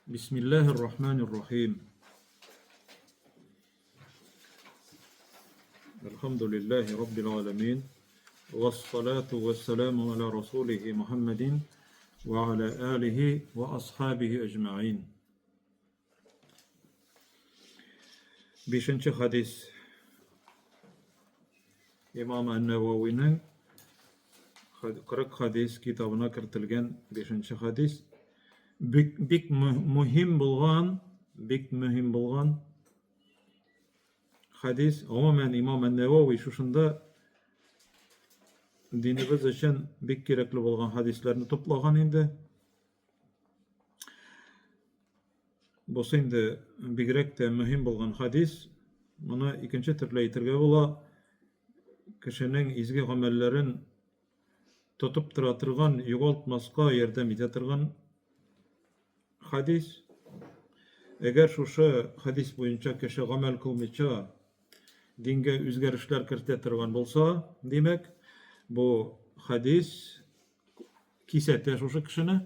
Бисмиллаһир рахманир рахим. Әлхәмдүлиллаһи раббил аламин. Вассалату вассаламу аля расулихи Мухаммадин ва аля алихи ва асхабихи әҗмәгин. Бишенче хадис. Имам Ән-Нәвәвинең 40 хадис китабына кертелгән бишенче хадис. Бик, бик мөһим булган, бик мөһим булган хадис. Гомумән, Имам Ән-Нәвәви шушында динебез өчен бик кирәкле булган хадисләрне туплаган инде. Бусы инде бигрәк тә мөһим булган хадис. Моны икенче төрле әйтергә була. Кешенең изге гамәлләрен тотып тора торган, югалтмаска ярдәм итә торган хадис. Әгәр шушы хадис буенча кеше гамәл кылмыйча дингә үзгәрешләр кертә торган булса, димәк, бу хадис кисәтә шушы кешене.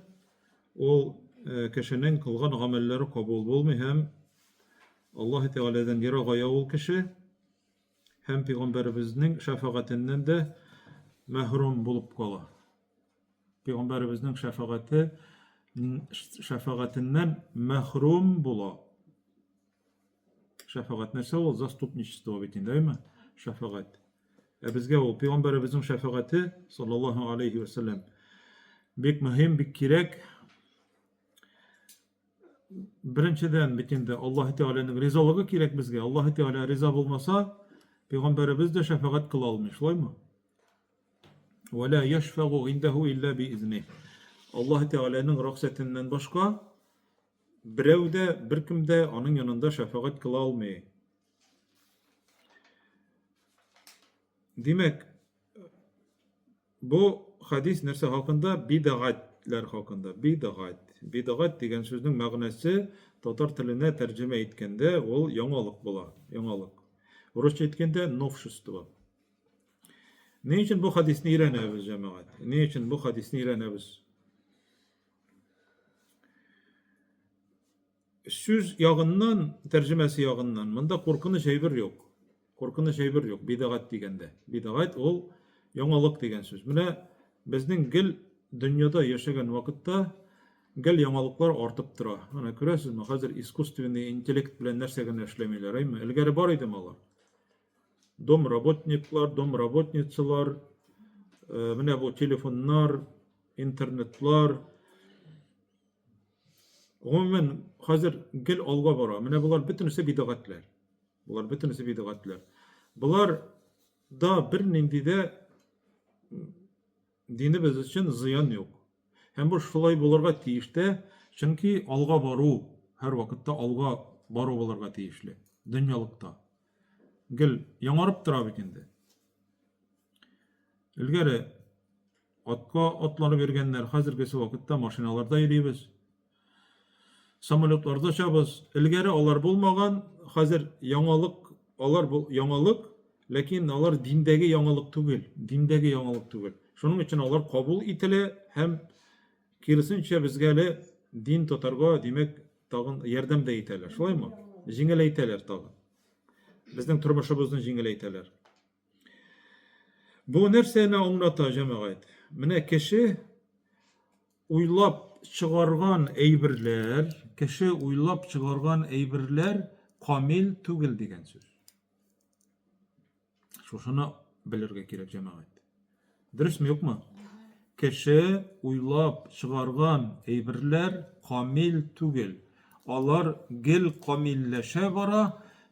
Ул э, кешенең кылган гамәлләре кабул булмый һәм Аллаһ Тәгаләдән ерагая ул кеше һәм пәйгамбәребезнең шәфәгатеннән дә мәхрүм булып кала. Пәйгамбәребезнең шәфәгате шәфәгатеннән мәхрүм була. Шәфәгать нәрсә ул? Заступничество бит инде, әйме? Шәфәгать. Ә безгә ул пәйгамбәребезнең шәфәгате, саллаллаһу алейхи ва сәлләм, бик мөһим, бик кирәк. Беренчедән бит инде Аллаһ Тәгаләнең ризалыгы кирәк безгә. Аллаһ Тәгалә риза булмаса, пәйгамбәребез дә шәфәгать кыла алмый, шулаймы? Ва ла яшфагу индәһу илля биизни. Аллаһ Тәгаләнең рөхсәтеннән башка Берәү дә, беркем дә аның янында шәфәгать кыла алмый. Димәк, бу хадис нәрсә хакында? Бидагатьләр хакында. Бидагать. Бидагать дигән сүзнең мәгънәсе татар теленә тәрҗемә иткәндә ул яңалык була, яңалык. Русча әйткәндә новшество. Ни өчен бу хадисне өйрәнәбез, җәмәгать? Ни өчен бу хадисне өйрәнәбез? Сүз ягыннан, тәрҗемәсе ягыннан, монда куркыныч әйбер юк. Куркыныч әйбер юк, бидагать дигәндә. Бидагать ул яңалык дигән сүз. Менә безнең гел дөньяда яшәгән вакытта гел яңалыклар артып тора. Менә күрәсезме, хәзер искусственный интеллект белән нәрсә генә эшләмиләр, әйме? Элгәре бар идеме алар? Домработниклар, домработницалар, э, менә бу телефоннар, интернетлар. Гомумән, хәзер гел алга бара. Менә болар бөтенесе бидәгатләр. Болар бөтенесе бидәгатләр. Болар да бернинди дә динебез өчен зыян юк. Һәм бу шулай булырга тиеш тә, чөнки алга бару һәрвакытта алга бару булырга тиешле дөньялыкта. Гел яңарып тора бит инде. Элгәре атка атланып йөргәннәр, хәзергесе вакытта машиналарда йөрибез. Самолетларда очабыз. Элгәре алар булмаган, хәзер яңалык, алар бу яңалык, ләкин алар диндәге яңалык түгел, диндәге яңалык түгел. Шуның өчен алар кабул ителә һәм киресенчә безгә әле дин тотарга, димәк, тагын ярдәм дә итәләр. Шулаймы? Җиңеләйтәләр тагын. Безнең тормышыбызны җиңеләйтәләр. Бу нәрсәне аңлата, җәмәгать? Менә кеше уйлап чыгарган әйберләр, кеше уйлап чыгарган әйберләр камил түгел дигән сүз. Шушыны белергә кирәк, җәмәгать. Дөресме, юкмы? Кеше уйлап чыгарган әйберләр камил түгел. Алар гел камилләшә бара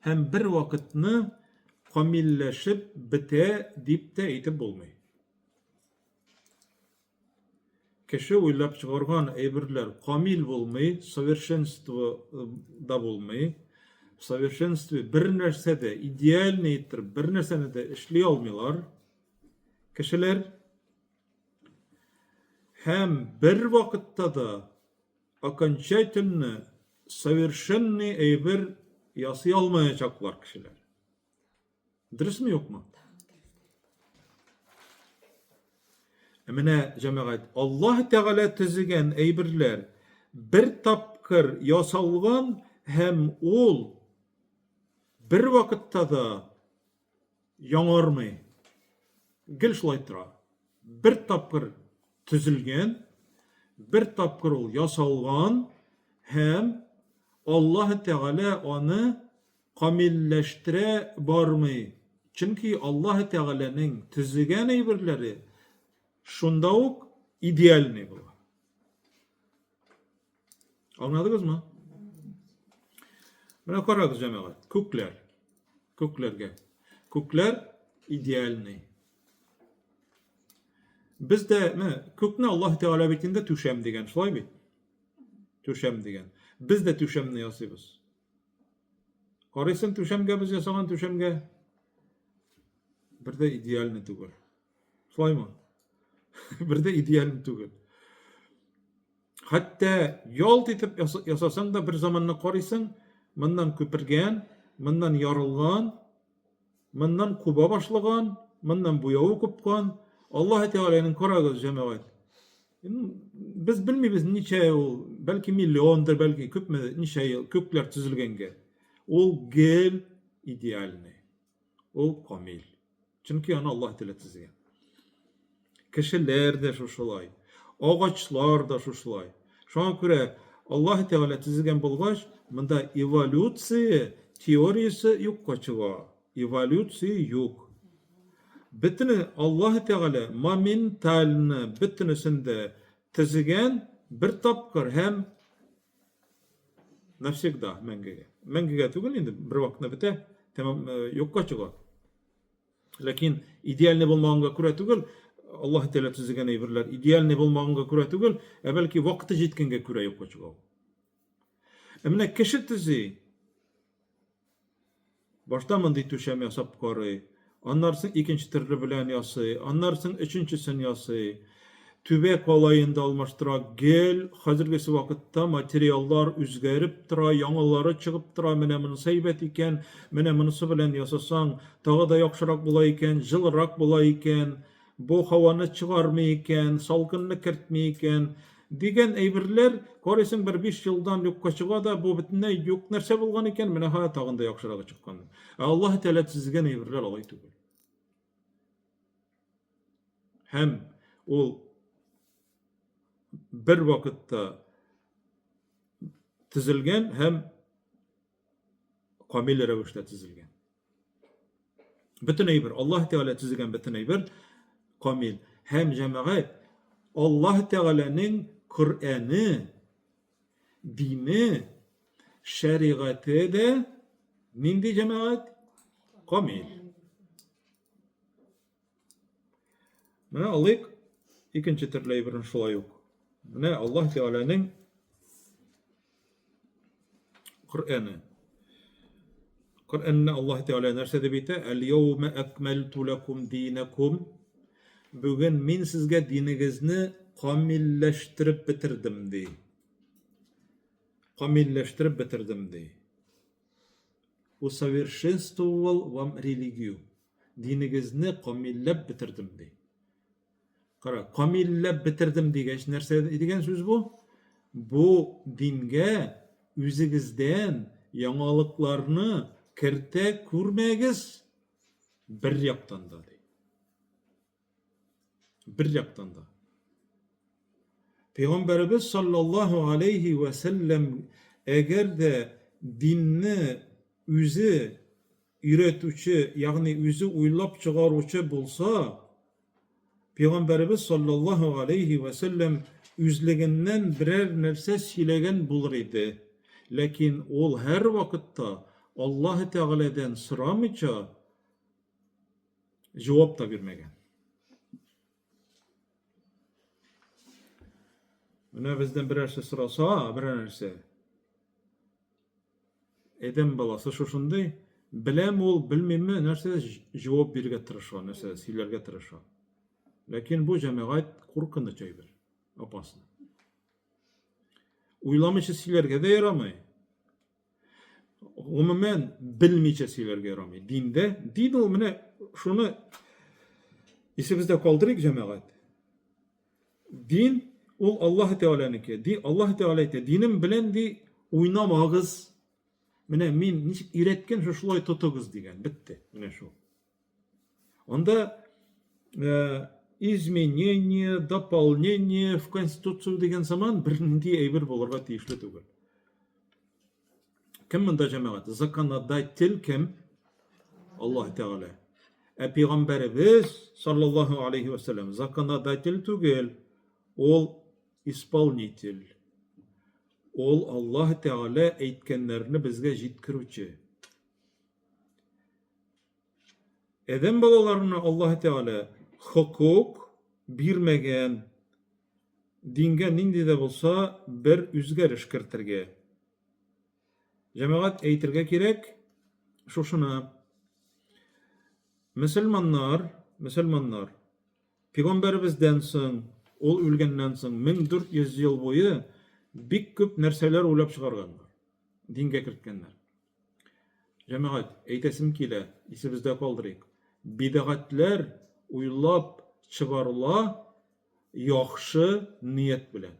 һәм бер вакытны камилләшеп бетә дип тә әйтеп булмый. Кеше уйлап чыгарган әйберләр камил булмый, совершенство да булмый. В совершенстве бер нәрсә дә, идеальный иттереп бер нәрсәне дә эшли алмыйлар кешеләр. Һәм бер вакытта да окончательно совершенный әйбер ясый алмаячаклар кешеләр. Дөресме юкмы? Ә менә җәмәгать, Аллаһ Тәгалә төзегән әйберләр бер тапкыр ясалган һәм ул бер вакытта да яңармый. Гел шулай тора. Бер тапкыр төзелгән, бер тапкыр ул ясалган һәм Аллаһ Тәгалә аны камилләштерә бармый. Чөнки Аллаһ Тәгаләнең төзегән әйберләре шунда ук идеальный була. Аңладыгызмы? Менә карагыз, җәмәгать, күкләр. Күкләргә. Күкләр идеальный. Без дә, менә күкне Аллаһ Тәгалә бит инде түшәм дигән, шулай бит? Түшәм дигән. Без дә түшәмне ясыйбыз. Карыйсың түшәмгә, без ясаган түшәмгә бер дә идеальный түгел. Шулаймы? Бер дә идеальный түгел. Хәтта ялт итеп ясасаң да бер заманны карыйсың, моннан күпергән, моннан ярылган, моннан куба башлаган, моннан буявы купкан. Аллаһ Тәгаләнең карагыз, җәмәгать. Без белмибез ничә ул, бәлки миллиондыр, бәлки күпме, ничә ел күкләр төзелгәнгә. Ул гел идеальный. Ул камил. Чөнки аны Аллаһ Тәгалә төзегән. Кешеләр дә шушылай, агачлар да шушылай. Шуңа күрә Аллаһ Тәгалә төзегән булгач, монда эволюция теориясе юкка чыга. Эволюция юк. Бөтене Аллаһ Тәгалә моментально бөтенесен дә төзегән бер тапкыр һәм навсегда, мәңгегә. Мәңгегә түгел инде, бер вакытны бетә, тәмам юкка чыга. Ләкин идеальный булмаганга күрә түгел, Аллаһ Тәгалә төзегән әйберләр идеальный булмаганга күрә түгел, ә бәлки вакыты җиткәнгә күрә юкка чыга ул. Ә менә кеше төзи. Башта мондый түшәм ясап карый, аннары соң икенче төрле белән ясый, аннары соң өченчесен ясый. Түбә калаен да алмаштыра. Гел хәзергесе вакытта материаллар үзгәреп тора, яңалары чыгып тора. Менә монысы әйбәт икән, менә монысы белән ясасаң, тагы да яхшырак була икән, җылырак була икән, бу һаваны чыгармый икән, салкынны кертми икән, дигән әйберләр, карыйсың, бер 5 елдан юкка чыга да, бу бөтенләй юк нәрсә булган икән, менә һа тагын да яхшырагы чыккан. Ә Аллаһ Тәгалә төзегән әйберләр алай түгел. Һәм ул бер вакытта төзелгән һәм камил рәвештә төзелгән. Бөтен әйбер, Аллаһ Тәгалә төзегән бөтен әйбер камил. Һәм җәмәгать Аллаһ Тәгаләнең Коръәне, дине, шәригате дә нинди җәмәгать? Камил. Менә алыйк икенче төрле әйберен шулай ук. Менә Аллаһ Тәгаләнең Коръәне. Коръәнне Аллаһ Тәгалә нәрсә дип әйтә? Әл-яума акмальту лакум динакум. Бүген мин сезгә динегезне камилләштереп бетердем, ди. Камилләштереп бетердем, ди. Усовершенствовал вам религию. Динегезне камилләп бетердем, ди. Кара, камилләп бетердем дигәч, нәрсә дигән сүз бу? Бу дингә үзегездән яңалыкларны кертә күрмәгез бер яктан да, ди. Бер яктан да. Пәйгамбәребез саллаллаһу алейхи вә сәлләм әгәр дә динне үзе өйрәтүче, ягъни үзе уйлап чыгаручы булса, Пәйгамбәребез саллаллаһу алейхи вә сәлләм үзлегеннән берәр нәрсә сөйләгән булыр иде. Ләкин ул һәрвакытта Аллаһы Тәгаләдән сорамыйча җавап та бирмәгән. Менә бездән берәрсе сораса, берәр нәрсә. Адәм баласы шушындый, беләме ул, белмиме, нәрсә җавап бирергә тырыша, нәрсә сөйләргә тырыша. Ләкин бу җәмәгать куркыныч әйбер, опасно. Уйламыйча сөйләргә дә ярамый. Гомумән, белмичә сөйләргә ярамый. Диндә, дин ул менә шуны исебездә калдырыйк, җәмәгать. Дин ул Аллаһ Тәгаләнеке. Ди, Аллаһ Тәгалә әйтә, динем белән ди, уйнамагыз. Менә мин ничек өйрәткән, шулай тотыгыз дигән. Бетте. Менә шул. Анда э, изменение, дополнение в Конституцию дигән сыман бернинди әйбер булырга тиешле түгел. Кем монда җәмәгать? Законодатель кем? Аллаһ Тәгалә. Ә пәйгамбәребез саллаллаһу алейхи ва саллям законодатель түгел, ул исполнитель. Ул Аллаһ Тәгалә әйткәннәрне безгә җиткерүче. Адәм балаларына Аллаһ Тәгалә хокук бирмәгән дингә нинди дә булса бер үзгәреш кертергә. Җәмәгать әйтергә кирәк шушыны. Мөселманнар, мөселманнар пигамбәребездән соң, ул үлгәннән соң 1400 ел буе бик күп нәрсәләр уйлап чыгарганнар, дингә керткәннәр. Җәмәгать, әйтәсем килә, исебездә калдырыйк. Бидәгатьләр уйлап чыгарыла яхшы ният белән.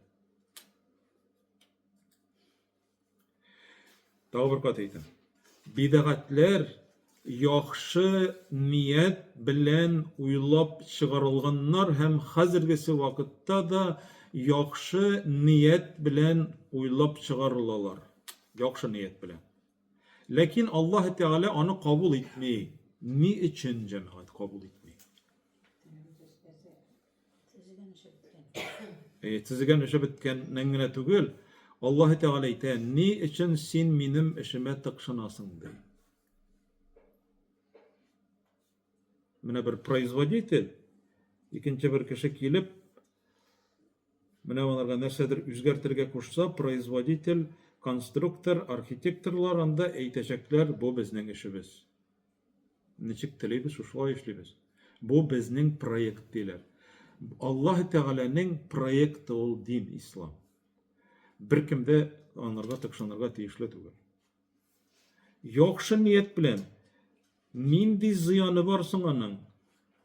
Тагы бер кат әйтәм. Бидәгатьләр яхшы ният белән уйлап чыгарылганнар һәм хәзергесе вакытта да яхшы ният белән уйлап чыгарылалар. Яхшы ният белән. Ләкин Аллаһ Тәгалә аны кабул итми. Ни өчен җәмәгать кабул итми? Төзегән эше беткәннән генә түгел, Аллаһ Тәгалә әйтә, ни өчен син минем эшемә тыкшынасың, ди. Менә бер производитель, икенче бер кеше килеп, Менә аларга нәрсәдер үзгәртергә кушса, производитель, конструктор, архитекторлар анда әйтәчәкләр, бу безнең эшебез. Ничек телибез, шушылай эшлибез. Бу безнең проект диләр. Аллаһ Тәгаләнең проекты ул дин, ислам. Беркем дә анарга тыкшынырга тиешле түгел. Яхшы ният белән нинди зыяны бар соң аның?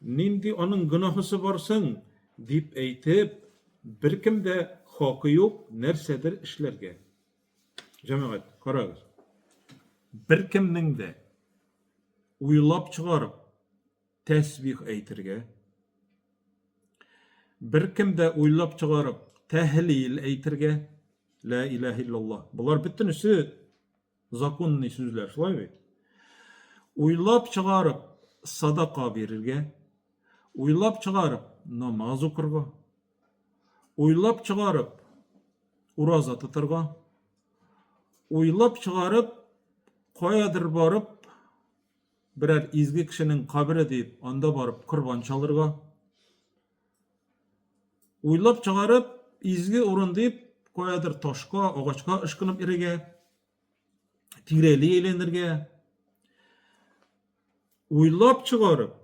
Нинди аның гөнаһысы бар соң? дип әйтеп, беркем дә хакы юк нәрсәдер эшләргә. Җәмәгать, карагыз. Беркемнең дә уйлап чыгарып тәсбих әйтергә, беркем дә уйлап чыгарып тәһлил әйтергә, лә илаһ иллаллаһ. Болар бөтенесе законный сүзләр, шулай бит? Уйлап чыгарып садака бирергә, уйлап чыгарып намаз укырга, уйлап чыгарып ураза тотырга, уйлап чыгарып каядыр барып берәр изге кешенең кабере дип, анда барып корбан чалырга. Уйлап чыгарып, изге урын дип, каядыр ташка, агачка ышкынып йөрергә, тирәли әйләнергә. Уйлап чыгарып,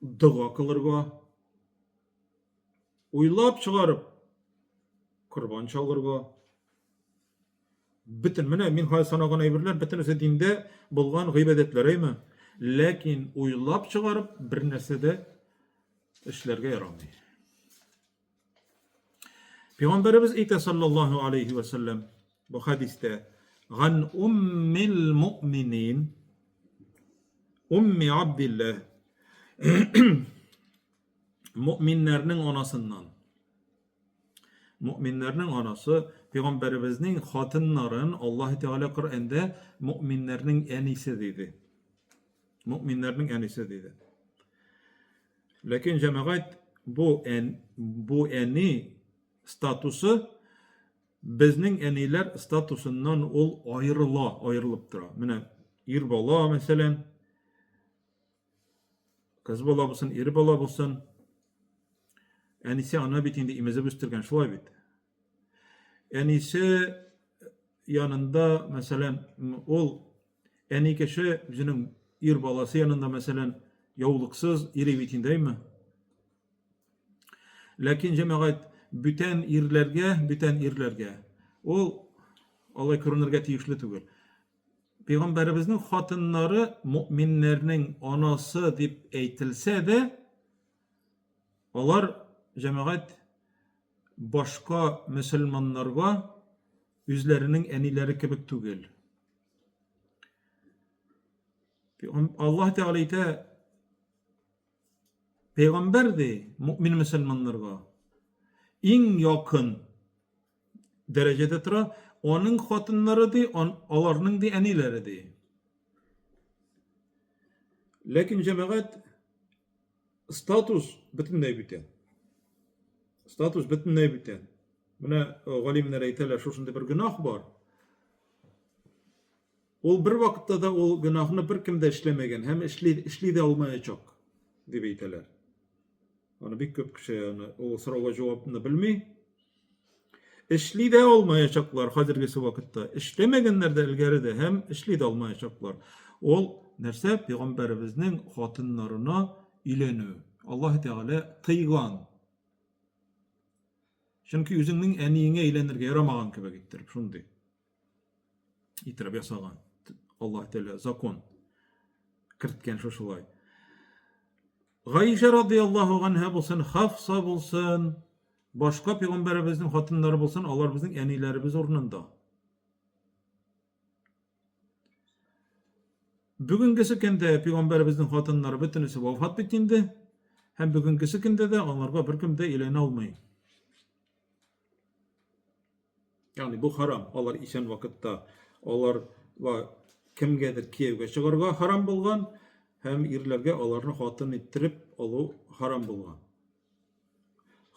дога кылырга. Уйлап чыгарып, корбан чалырга. Бөтен, менә мин хәзер санаган әйберләр бөтенесе диндә булган гыйбадәтләр, әйме? Ләкин уйлап чыгарып бер нәрсә дә эшләргә ярамый. Пәйгамбәребез әйтә саллаллаһу алейхи ва саллям бу хәдистә ган уммил муъминин умми Абдилләһ муъминнәрнең анасыннан Мөэминнәрнең анасы, пәйгамбәребезнең хатыннарын Аллаһ Тәгалә Коръәндә мөэминнәрнең әнисе диде. Мөэминнәрнең әнисе диде. Ләкин җәмәгать бу ән, бу әни статусы безнең әниләр статусыннан ул аерыла, аерылып тора. Менә ир бала, мәсәлән, Кыз бала булсын, ир бала булсын. Әнисе аны бит инде имезеп үстергән, шулай бит. Әнисе янында, мәсәлән, ул әни кеше үзенең ир баласы янында, мәсәлән, яулыксыз йөри бит инде, әйме? Ләкин җәмәгать бүтән ирләргә, бүтән ирләргә ул алай күренергә тиешле түгел. Пәйгамбәребезнең хатыннары мөэминнәрнең анасы дип әйтелсә дә, алар җәмәгать башка мөселманнарга үзләренең әниләре кебек түгел. Аллаһ Тәгалә әйтә, Пәйгамбәр ди, мөмин мөселманнарга иң якын дәрәҗәдә тора, аның хатыннары ди, аларның ди әниләре ди. Ләкин җәмәгать статус бөтенләй бүтән. Статус бөтенләй бүтән. Менә э, галимнәр әйтәләр, шушындый бер гөнаһ бар. Ул бер вакытта да ул гөнаһны беркем дә эшләмәгән һәм эшли, эшли дә алмаячак, дип әйтәләр. Аны бик күп кеше аны ул сорауга җавапны белми. Эшли дә алмаячаклар хәзергесе вакытта. Эшләмәгәннәр дә элгәре дә һәм эшли дә алмаячаклар. Ул нәрсә? Пәйгамбәребезнең хатыннарына өйләнү. Аллаһ Тәгалә тыйган. Чөнки үзеңнең әниеңә өйләнергә ярамаган кебек иттереп, шундый иттереп ясаган. Аллаһ Тәгалә закон керткән шушылай. Гаишә радияллаһу ганһа булсын, Хафса булсын, башка пәйгамбәребезнең хатыннары булсын, алар безнең әниләребез урынында. Бүгенгесе көндә пәйгамбәребезнең хатыннары бөтенесе вафат бит инде. Һәм бүгенгесе көндә дә аларга беркем дә өйләнә алмый. Ягъни бу харам. Алар исән вакытта аларга кемгәдер кияүгә чыгарга харам булган һәм ирләргә аларны хатын иттереп алу харам булган.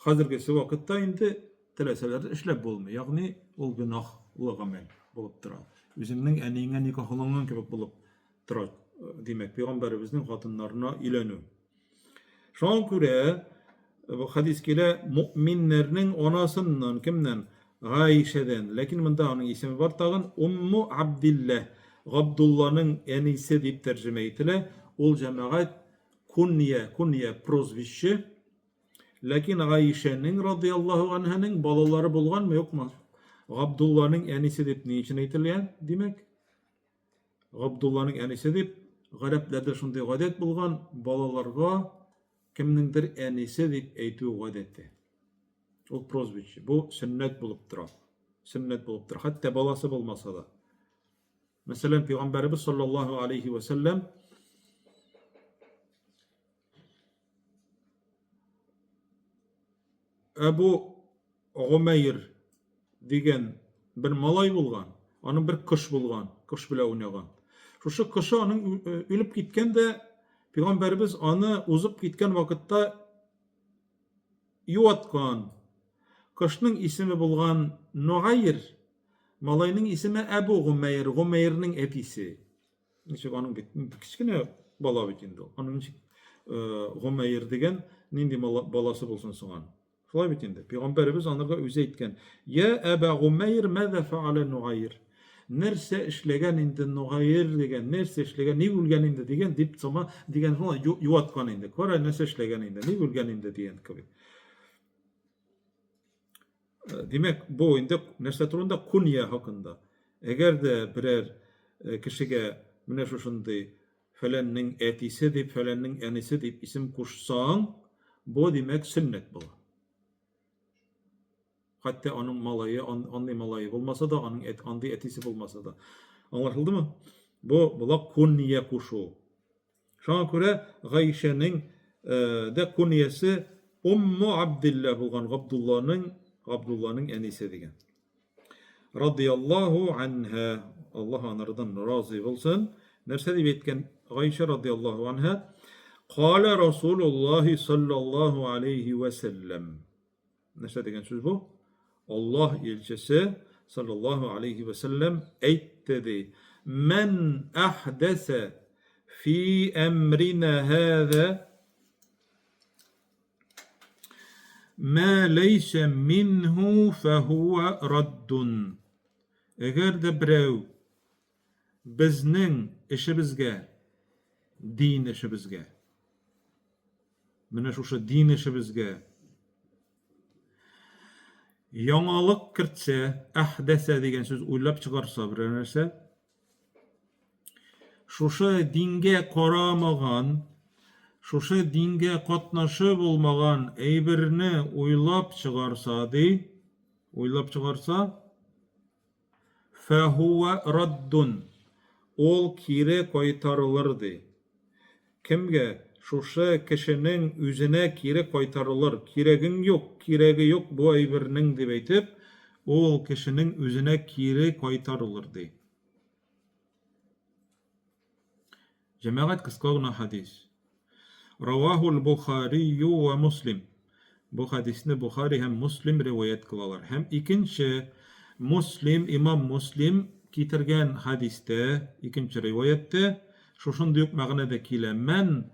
Хәзергесе вакытта инде теләсәләр эшләп булмый. Ягъни ул гөнаһлы гамәл булып тора. Үзеңнең әниеңә никахланган кебек булып тора. Димәк, пәйгамбәребезнең хатыннарына өйләнү. Шуңа күрә бу хәдис килә мөэминнәрнең анасыннан, кемнән? Гаишәдән. Ләкин монда аның исеме бар тагын Умму Абдилләһ, Габдулланың әнисе дип тәрҗемә ителә. Ул җәмәгать кунья, кунья прозвище. Ләкин Гаишәнең радияллаһу анһаның балалары булганмы, юкмы? Габдулланың әнисе дип ни өчен әйтелгән, димәк? Габдулланың әнисе дип, гарәпләрдә шундый гадәт булган, балаларга кемнеңдер әнисе дип әйтү гадәте. Ул прозвище. Бу сөннәт булып тора. Сөннәт булып тора. Хәтта баласы булмаса да. Мәсәлән, пәйгамбәребез саллаллаһу алейхи ва сәлләм Әбу Гомәйр дигән бер малай булган, аның бер кош булган, кош белән уйнаган. Шушы кошы аның э, үлеп киткән дә, пәйгамбәребез аны узып киткән вакытта юаткан. Кошның исеме булган Нугайр, малайның исеме Әбу Гомәйр, Гомәйрнең әтисе. Ничек аның бит кечкенә бала бит инде ул. Аның ничек э, Гомәйр дигән нинди баласы булсын соң аның? Шулай бит инде. Пәйгамбәребез анарга үзе әйткән: "Я Әба Гумәйр, маза фа'аля Нугайр?" Нәрсә эшләгән инде Нугайр дигән, нәрсә эшләгән, ник үлгән инде дигән дип сама дигән шулай юаткан инде. Кара нәрсә эшләгән инде, ник үлгән инде дигән кебек. Э, димәк, бу инде нәрсә турында? Кунья хакында. Әгәр дә берәр э, кешегә менә шушындый фәләннең әтисе дип, фәләннең әнисе дип исем кушсаң, бу димәк сөннәт була. Хәтта аның малае, андый малае булмаса да, аның андый әтисе булмаса да. Аңлашылдымы? Бу була кунья кушу. Шуңа күрә Гаишәнең дә куниясе Умму Абдилла булган, Габдулланың Габдулланың әнисе дигән. Радияллаһу анһа, Аллаһ анардан разый булсын. Нәрсә дип әйткән Гаишә радияллаһу анһа? Кала Расулуллаһи саллаллаһу алейхи вә сәлләм. Нәрсә дигән сүз бу? Аллаһ илчесе саллаллаһу алейхи вә сәлләм әйтте ди: Мән әхдәсә фи әмрина һәзә мә ләйсә минһу фәһуә раддун. Әгәр дә берәү безнең эшебезгә, дин эшебезгә, Менә шушы дин эшебезгә яңалык кертсә, әхдәсә дигән сүз уйлап чыгарса берәр нәрсә, шушы дингә карамаган, Шушы дингә катнашы булмаган әйберне уйлап чыгарса, ди, уйлап чыгарса, фәһүә раддун, ул кире кайтарылыр, ди. Кемгә? Шушы кешенең үзенә кире кайтарылыр. Кирәгең юк, кирәге юк бу әйбернең, дип әйтеп, ул кешенең үзенә кире кайтарылыр, ди. Җәмәгать кыска гына хәдис. Равахул Бухарию ва Муслим. Бу хәдисне Бухари һәм Муслим риваять кылалар. Һәм икенче Муслим, имам Муслим китергән хәдистә, икенче риваятьтә шушындый ук мәгънәдә килә. Мән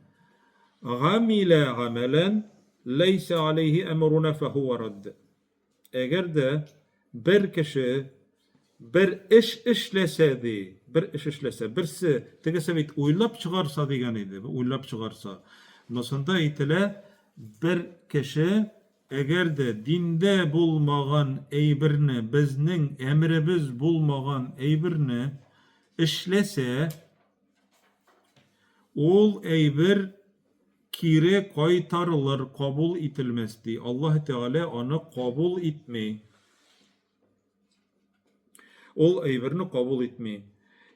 гамилә гамәлән ләйсә алейһи әмруна фәһүә радд. Әгәр дә бер кеше бер эш эшләсә, ди, бер эш эшләсә, берсе, тегесе бит уйлап чыгарса дигән иде, уйлап чыгарса. Монысында әйтелә, бер кеше әгәр дә диндә булмаган әйберне, безнең әмеребез булмаган әйберне эшләсә, ул әйбер кире кайтарылыр, кабул ителмәс, ди. Аллаһ Тәгалә аны кабул итми. Ул әйберне кабул итми.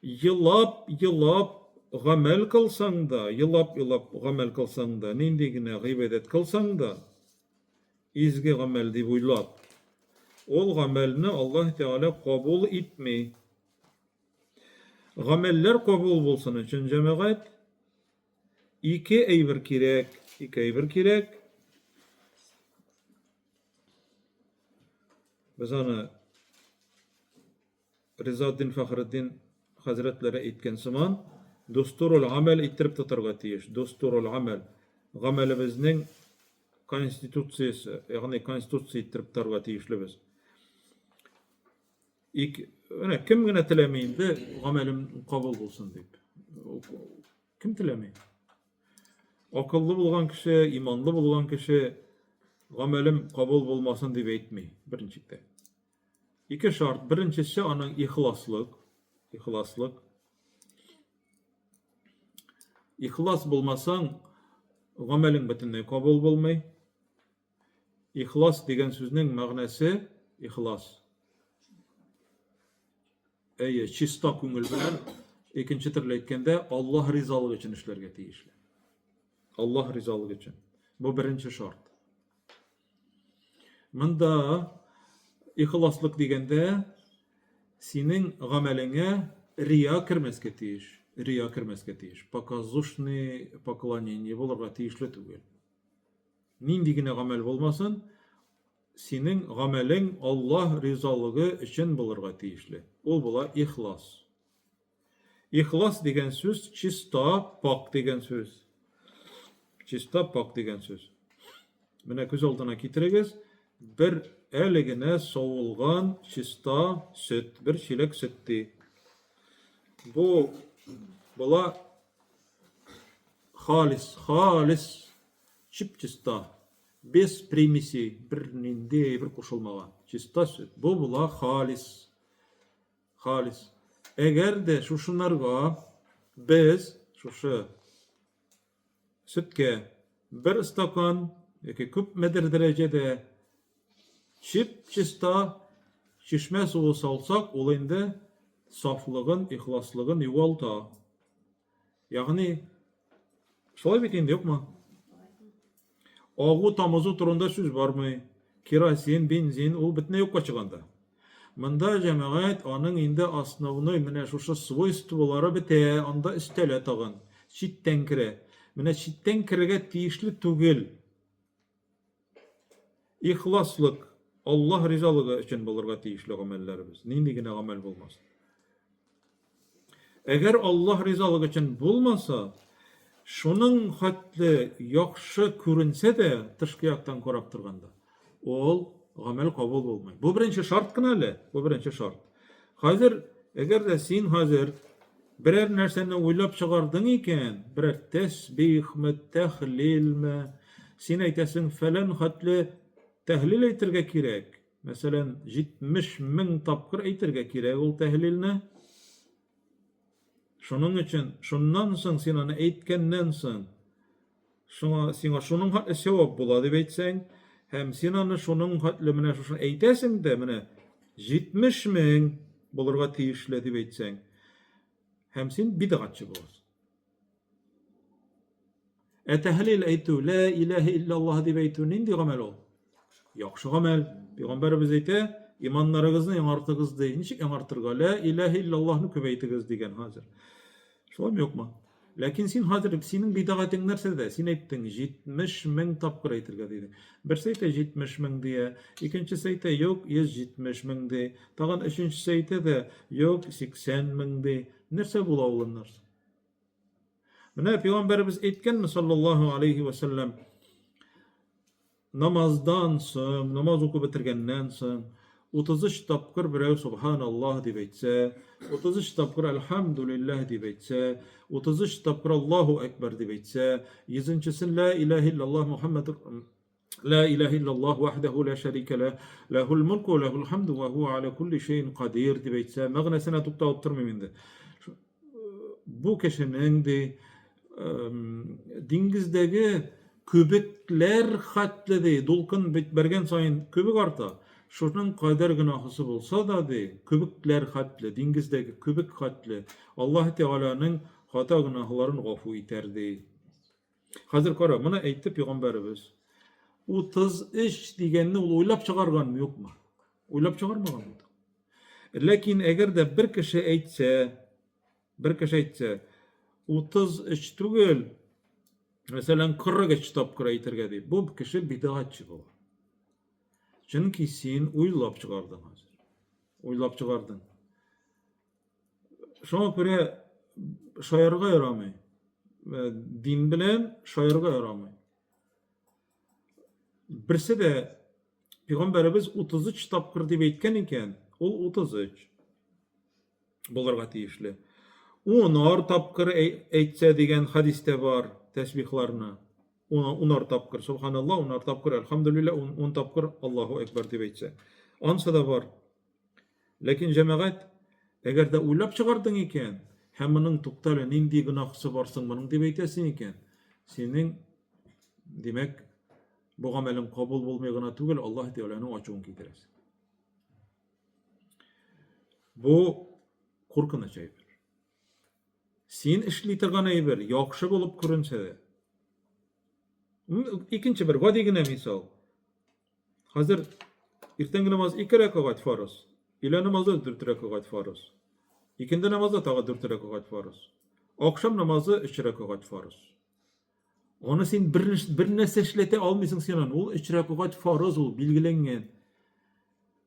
Елап-елап гамәл кылсаң да, елап-елап гамәл кылсаң да, нинди генә гыйбадәт кылсаң да, изге гамәл дип уйлап, ул гамәлне Аллаһ Тәгалә кабул итми. Гамәлләр кабул булсын өчен, җәмәгать, Ике әйбер кирәк, ике әйбер кирәк. Без аны Ризаддин Фәхретдин хәзрәтләре әйткән сыман, дустурул гамәл иттереп тотарга тиеш. Дустурул гамәл. Гамәлебезнең конституциясе, ягъни конституция иттереп тотарга тиешлебез. Ик, менә кем генә теләми инде гамәлем кабул булсын дип. Кем теләми? Акыллы булган кеше, иманлы булган кеше гамәлем кабул булмасын дип әйтми, беренчектә. Ике шарт. Беренчесе аның ихласлык, ихласлык. Ихлас булмасаң, гамәлең бөтенләй кабул булмый. Ихлас дигән сүзнең мәгънәсе ихлас. Әйе, чиста күңел белән, икенче төрле әйткәндә, Аллаһ ризалыгы өчен эшләргә тиешле. Аллаһ ризалыгы өчен. Бу беренче шарт. Монда ихласлык дигәндә синең гамәлеңә рия кермәскә тиеш. Рия кермәскә тиеш. Показушный поклонение булырга тиешле түгел. Нинди генә гамәл булмасын, синең гамәлең Аллаһ ризалыгы өчен булырга тиешле. Ул була ихлас. Ихлас дигән сүз чиста, пакь дигән сүз. Чиста, пакь дигән сүз. Менә күз алдына китерегез, бер әле генә савылган чиста сөт, бер чиләк сөт ди. Бу була халис, халис Чип-чиста, без примесей, бернинди әйбер кушылмаган. Чиста сөт. Бу була халис. Халис. Әгәр дә шушынарга без шушы сөткә бер стакан яки күпмедер дәрәҗәдә чип-чиста чишмә суы салсак, ул инде сафлыгын, ихласлыгын югалта. Ягъни, шулай бит инде, юкмы? Агу тамызу турында сүз бармый. Керосин, бензин, ул бөтенләй юкка чыганда. Монда җәмәгать аның инде основной менә шушы свойстволары бетә, анда өстәлә тагын. Читтән керә. Менә читтән керергә тиешле түгел. Ихласлык, Аллаһ ризалыгы өчен булырга тиешле гамәлләребез, нинди генә гамәл булмасын. Әгәр Аллаһ ризалыгы өчен булмаса, шуның хәтле яхшы күренсә дә, тышкы яктан карап торганда, ул гамәл кабул булмый. Бу беренче шарт кына әле, бу беренче шарт. Хәзер, әгәр дә син хәзер берәр нәрсәне уйлап чыгардың икән, берәр тәсбихме, тәхлилме, син әйтәсең, фәлән хәтле тәхлил әйтергә кирәк. Мәсәлән, 70 мең тапкыр әйтергә кирәк ул тәхлилне. Шуның өчен, шуннан соң син аны әйткәннән соң, Шуңа сиңа шуның хәтле сәвап була дип әйтсәң, һәм син аны шуның хәтле менә шушы әйтәсең дә, менә 70 мең булырга тиешле дип әйтсәң, һәм син бидгатьче буласың. Ә тәһлил әйтү, лә иләһә илляллаһ дип әйтү нинди гамәл ул? Яхшы гамәл. Пәйгамбәребез әйтә, иманнарыгызны яңартыгыз ди. Ничек яңартырга? Лә иләһә илляллаһны күбәйтегез дигән хәзер. Шулаймы юкмы? Ләкин син хәзер синең бидагатең нәрсәдә? Син әйттең 70 мең тапкыр әйтергә дидең. Берсе әйтә 70 мең дия, икенчесе әйтә юк 170 мең ди. Тагын өченчесе әйтә дә юк 80 мең ди. Нәрсә була ул аннан? Менә пәйгамбәребез әйткәнме саллаллаһу алейхи ва саллям намаздан соң, намаз укып бетергәннән соң 33 тапкыр берәү субханаллаһ дип әйтсә, 33 тапкыр әлхәмдүлилләһ дип әйтсә, 33 тапкыр Аллаһу әкбәр дип әйтсә, йөзенчесен ла илаһ иллаллаһ Мухаммад Ла илаһ иллаллаһ вахдаху ла шәрикә лә, ләһул мулку ва ләһул хамду ва һуа аля кулли шәйин кадир дип әйтсә, мәгънәсенә тукталып тормыйм инде. Бу кешенең ди диңгездәге күбекләр хәтле ди, дулкын бит бәргән саен күбек арта. Шуның кадәр гөнаһысы булса да ди, күбекләр хәтле, диңгездәге күбек хәтле Аллаһ Тәгаләнең хата гөнаһларын гафу итәр ди. Хәзер кара, моны әйтте пәйгамбәребез. 33 дигәнне ул уйлап чыгарганмы, юкмы? Уйлап чыгармаган бит. Ләкин әгәр дә бер кеше әйтсә, бер кеше әйтсә, 33 түгел, мәсәлән, 43 тапкыр әйтергә дип, бу кеше бидгатьче була. Чөнки син уйлап чыгардың хәзер. Уйлап чыгардың. Шуңа күрә шаярга ярамый. Э, дин белән шаярга ярамый. Берсе дә пәйгамбәребез 33 тапкыр дип әйткән икән, ул 33 булырга тиешле. Унар тапкыр әйтсә дигән хәдистә бар тәсбихларны. Унар тапкыр субханалла, унар тапкыр әлхәмдүлилләһ, ун тапкыр Аллаһу әкбәр дип әйтсә. Ансы да бар. Ләкин, җәмәгать, әгәр дә уйлап чыгардың икән, һәм моның туктале, нинди гөнаһысы бар соң моның дип әйтәсең икән, синең, димәк, бу гамәлең кабул булмый гына түгел, Аллаһ Тәгаләнең ачуын китерәсең. Бу куркыныч әйбер. Син эшли торган әйбер яхшы булып күренсә дә. Икенче бер гади генә мисал. Хәзер иртәнге намаз ике рәкәгать фарыз. Өйлә намазы дүрт рәкәгать фарыз. Икенде намазы тагы дүрт рәкәгать фарыз. Ахшам намазы өч рәкәгать фарыз. Аны син бер, бер нәрсә эшләтә алмыйсың син аны. Ул өч рәкәгать фарыз ул билгеләнгән.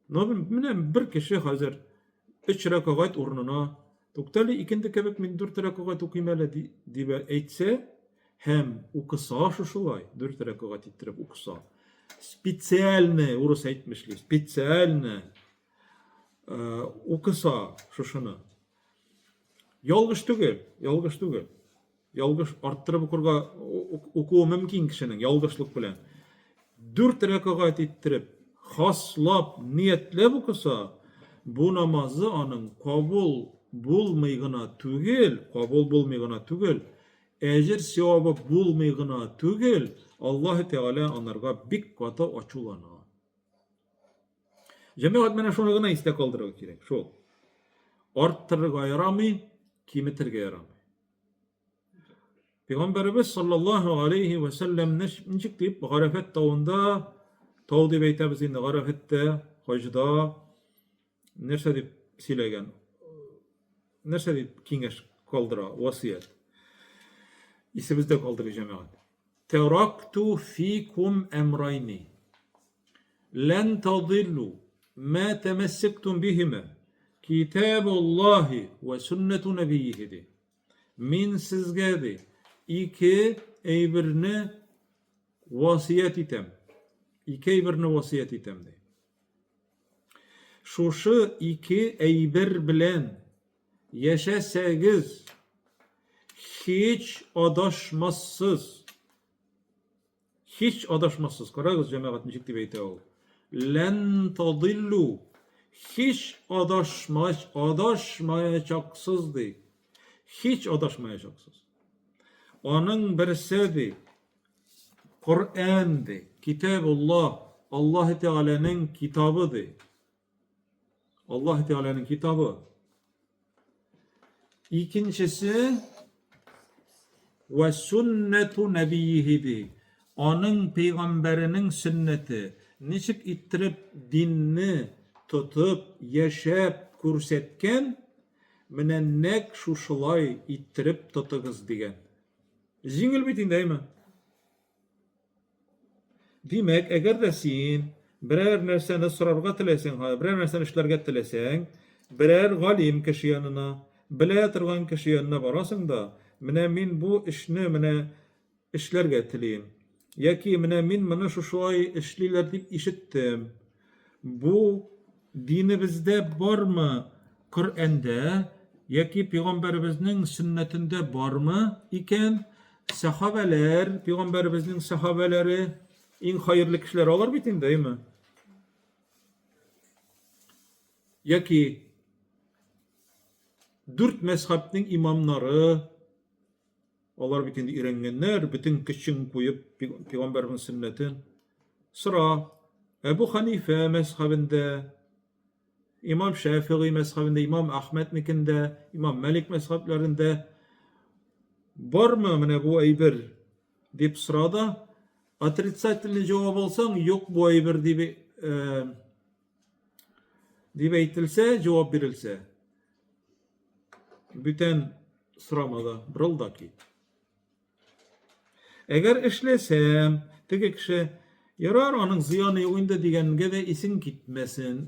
Но менә бер кеше хәзер өч рәкәгать урынына Туктале, икенде кебек мин дүрт рәкәгать укыйм әле, дип әйтсә, һәм укыса шушылай, дүрт рәкәгать иттереп укыса, специально, урыс әйтмешли, специально э, укыса шушыны. Ялгыш түгел, ялгыш түгел. Ялгыш арттырып укырга укуы мөмкин кешенең ялгышлык белән. Дүрт рәкәгать иттереп, хаслап, ниятләп укыса, бу намазы аның кабул булмый гына түгел, кабул булмый гына түгел, әҗер савабы булмый гына түгел, Аллаһ Тәгалә анарга бик каты ачулана. Җәмәгать менә шуны гына истә калдырырга кирәк, шул. Арттырырга ярамый, киметергә ярамый. Пәйгамбәребез саллаллаһу алейхи ва сәлләм ничек дип Гарәфәт тавында, тау дип әйтәбез инде, Гарәфәттә, хаҗда нәрсә дип сөйләгән? Нәрсә дип киңәш калдыра, васыять? Исебездә калдырыйк, җәмәгать. Таракту фикум әмрайни. Лән тадиллу ма тәмәссектум бихима китабуллаһи ва суннату нәбийихи ди. Мин сезгә ди, ике әйберне васыять итәм. Ике әйберне васыять итәм ди. Шушы ике әйбер белән яшәсәгез, һич адашмассыз. Һич адашмассыз. Карагыз, җәмәгать, ничек дип әйтә ул. Лән тадиллу. Һич адашмач, адашмаячаксыз ди. Һич адашмаячаксыз. Аның берсе ди. Коръән ди, Китабуллаһ, Аллаһ Тәгаләнең китабы ди. Аллаһ Тәгаләнең китабы. Икенчесе вә суннәту нәбиихи ди. Аның пәйгамбәренең сөннәте. Ничек иттереп динне тотып, яшәп күрсәткән, менә нәкъ шушылай иттереп тотыгыз дигән. Җиңел бит инде, әйме? Димәк, әгәр дә син берәр нәрсәне сорарга теләсәң, берәр нәрсәне эшләргә теләсәң, берәр галим кеше янына, белә торган кеше янына барасың да, менә мин бу эшне менә эшләргә телим. Яки менә мин моны шушылай эшлиләр дип ишеттем. Бу динебездә бармы, Коръәндә яки пәйгамбәребезнең сөннәтендә бармы икән? Сәхабәләр, пәйгамбәребезнең сәхабәләре иң хәерле кешеләр алар бит инде, әйме? Яки дүрт мәзхәбнең имамнары, Алар бит инде өйрәнгәннәр, бөтен көчен куеп пәйгамбәрнең сөннәтен. Сора. Әбу Ханифә мәзхәбендә, Имам Шәфигый мәзхәбендә, Имам Әхмәднекендә, Имам Мәлик мәзхәбләрендә бармы менә бу әйбер дип сора да, отрицательный җавап алсаң, юк бу әйбер дип э, дип әйтелсә, җавап бирелсә, бүтән сорама да, борыл да кит. Әгәр эшләсәм, теге кеше, ярар, аның зыяны юк инде дигәнгә дә исең китмәсен.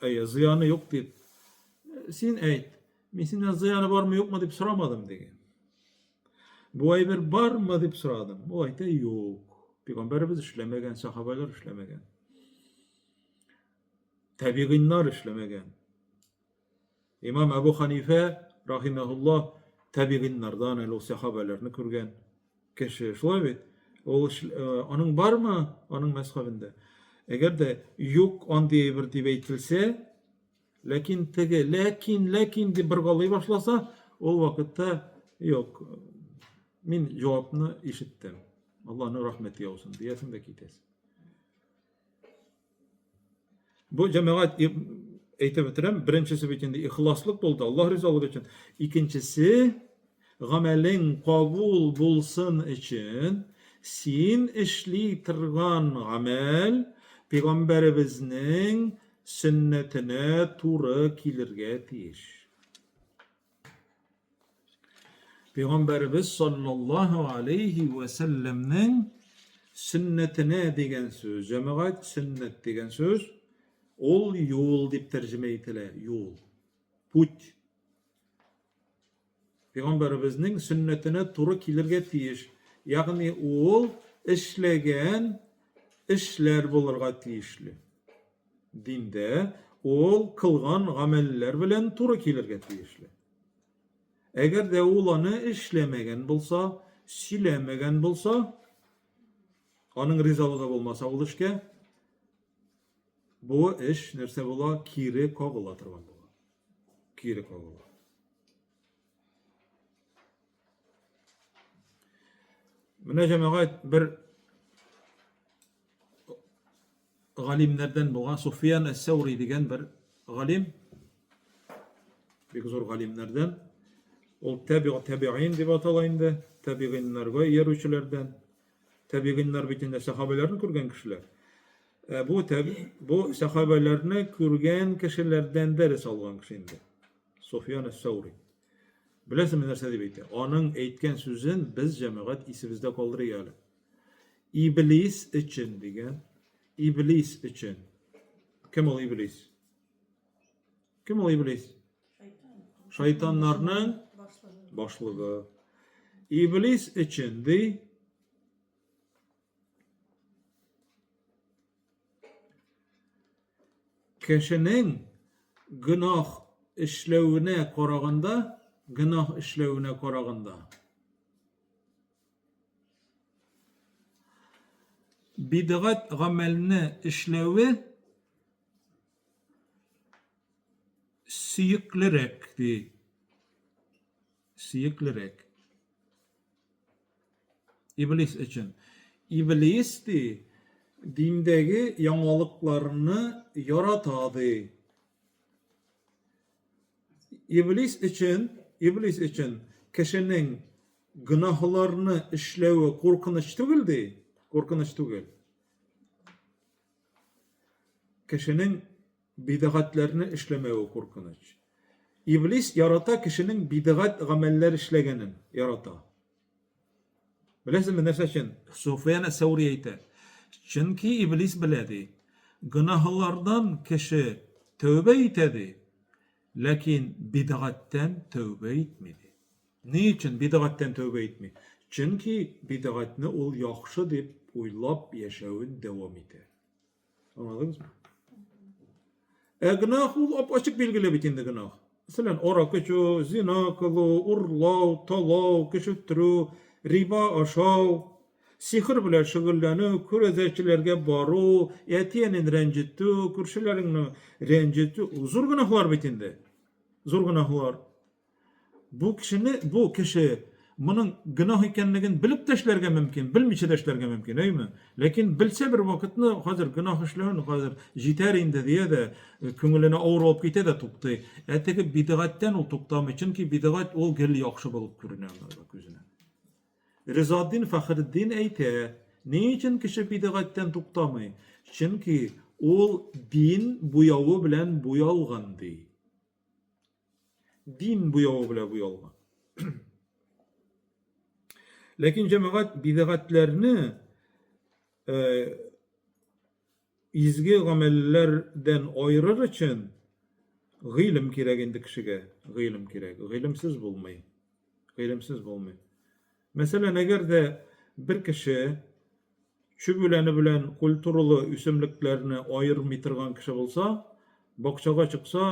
Әйе, зыяны юк дип. Син әйт, мин синнән зыяны бармы юкмы дип сорамадым диген. Бу әйбер бармы дип сорадым. Ул әйтә, юк. Пәйгамбәребез эшләмәгән, сахабалар эшләмәгән. Табигыйннар эшләмәгән. Имам Әбу Ханифә, рахимәһуллаһ, табигыйннардан, әле ул сәхабәләрне күргән кеше. Шулай бит? Ул э, аның бармы аның мәзхәбендә? Әгәр дә юк андый әйбер дип әйтелсә, ләкин теге ләкин, ләкин дип боргалый башласа, ул вакытта юк. Мин җавапны ишеттем. Аллаһның рәхмәте яусын диясең дә китәсең. Бу җәмәгать әйтеп бетерәм, беренчесе бит инде ихласлык булды, Аллаһ ризалыгы өчен. Икенчесе, гамәлең кабул булсын өчен, син эшли торган гамәл пәйгамбәребезнең сөннәтенә туры килергә тиеш. Пәйгамбәребез саллаллаһу алейхи вә сәлләмнең сөннәтенә дигән сүз, җәмәгать сөннәт дигән сүз, ул юл дип тәрҗемә ителә, юл, путь. Пәйгамбәребезнең сөннәтенә туры килергә тиеш. Ягъни ул эшләгән эшләр булырга тиешле. Диндә ул кылган гамәлләр белән туры килергә тиешле. Әгәр дә ул аны эшләмәгән булса, сөйләмәгән булса, аның ризалыгы булмаса ул эшкә, бу эш нәрсә була? Кире кагыла торган була. Кире кагыла. Менә җәмәгать бер галимнәрдән булган Суфиян әс-Сәүри дигән бер галим, бик зур галимнәрдән. Ул тәбиғ тәбиғин дип атала инде, тәбиғиннәргә иярүчеләрдән. Тәбиғиннәр бит инде сәхабәләрне күргән кешеләр. Ә бу тәби, бу сәхабәләрне күргән кешеләрдән дәрес алган кеше инде. Суфиян әс-Сәүри. Беләсеңме нәрсә дип әйтә? Аның әйткән сүзен без җәмәгать исебездә калдырыйк әле. Иблис өчен дигән. Иблис өчен. Кем ул иблис? Кем ул иблис? Шайтаннарның башлыгы. Иблис өчен ди. Кешенең гөнаһ эшләвенә караганда, гөнаһ эшләвенә караганда, Бидгать гамәлне эшләве сөеклерәк, ди. Сөеклерәк. Иблис өчен. Иблис ди, диндәге яңалыкларны ярата ди. Иблис өчен, иблис өчен кешенең гөнаһларны эшләве куркыныч түгел ди, куркыныч түгел. Кешенең бидгатьләрне эшләмәве куркыныч. Иблис ярата кешенең бидгать гамәлләр эшләгәнен ярата. Беләсезме нәрсә өчен? Суфиян әс-Сәүри әйтә. Чөнки иблис белә ди. Гөнаһлардан кеше тәүбә итә ди, ләкин бидгатьтән тәүбә итми ди. Ни өчен бидгатьтән тәүбә итми? Чөнки бидгатьне ул яхшы дип уйлап яшәвен дәвам итә. Аңладыгызмы? Ә гөнаһ ул ап-ачык билгеле бит инде гөнаһ. Мәсәлән, аракы эчү, зина кылу, урлау, талау, кеше үтерү, риба ашау, сихер белән шөгыльләнү, күрәзәчеләргә бару, әти-әнине рәнҗетү, күршеләреңне рәнҗетү, зур гөнаһлар бит инде. Зур гөнаһлар. Бу кешене, бу кеше моның гөнаһ икәнлеген белеп тә эшләргә мөмкин, белмичә дә эшләргә мөмкин, әйме? Ләкин белсә бер вакытны, хәзер гөнаһ эшләвен хәзер җитәр инде дия дә, э, күңеленә авыр булып китә дә туктый. Ә теге бидгатьтән ул туктамый, чөнки бидгать ул гел яхшы булып күренә аңарга күзенә. Ризаддин Фәхретдин әйтә, ни өчен кеше бидгатьтән туктамый? Чөнки ул дин буявы белән буялган ди. Дин буявы белән буялган. Ләкин җәмәгать бидгатьләрне э, изге гамәлләрдән аерыр өчен гыйлем кирәк инде кешегә, гыйлем кирәк. Гыйлемсез булмый. Гыйлемсез булмый. Мәсәлән, әгәр дә бер кеше Чүп үләне белән культуралы үсемлекләрне аермый торган кеше булса, бакчага чыкса,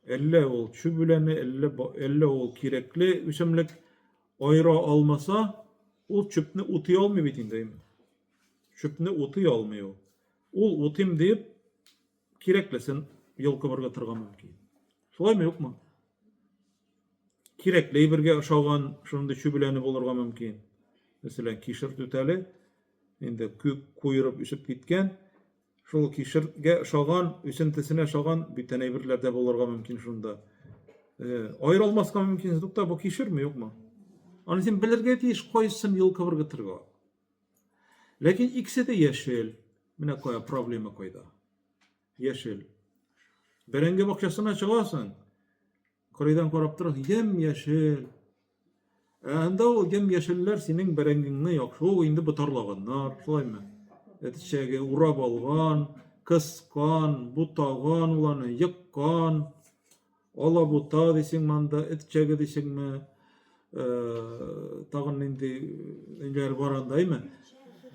әллә ул чүп үләне, әллә, әллә ул кирәкле үсемлек аера алмаса, ул чүпне утый алмый бит инде. Чүпне утый алмый ул. Ул утыйм дип, кирәклесен йолкып ыргытырга мөмкин. Шулаймы, юкмы? Кирәкле әйбергә ошаган шундый чүп үләне булырга мөмкин. Мәсәлән, кишер түтәле инде күк куерып үсеп киткән. Шул кишергә ошаган, үсентесенә ошаган бүтән әйберләр дә булырга мөмкин шунда. Э, аера алмаска мөмкин. Тукта, бу кишерме, юкмы? Аны син белергә тиеш, кайсын йолкып ыргытырга. Ләкин икесе дә яшел. Менә кая проблема кайда. Яшел. Бәрәңге бакчасына чыгасың. Кырыйдан карап торасың, ямь-яшел. Ә анда ул ямь-яшелләр синең бәрәңгеңне яхшы ук инде ботарлаганнар, шулаймы? Әтечәге урап алган, кыскан, бутаган ул аны, еккан. Алабута дисеңме анда, этчәге дисеңме, э, тагын нинди ниләр бар анда, әйме?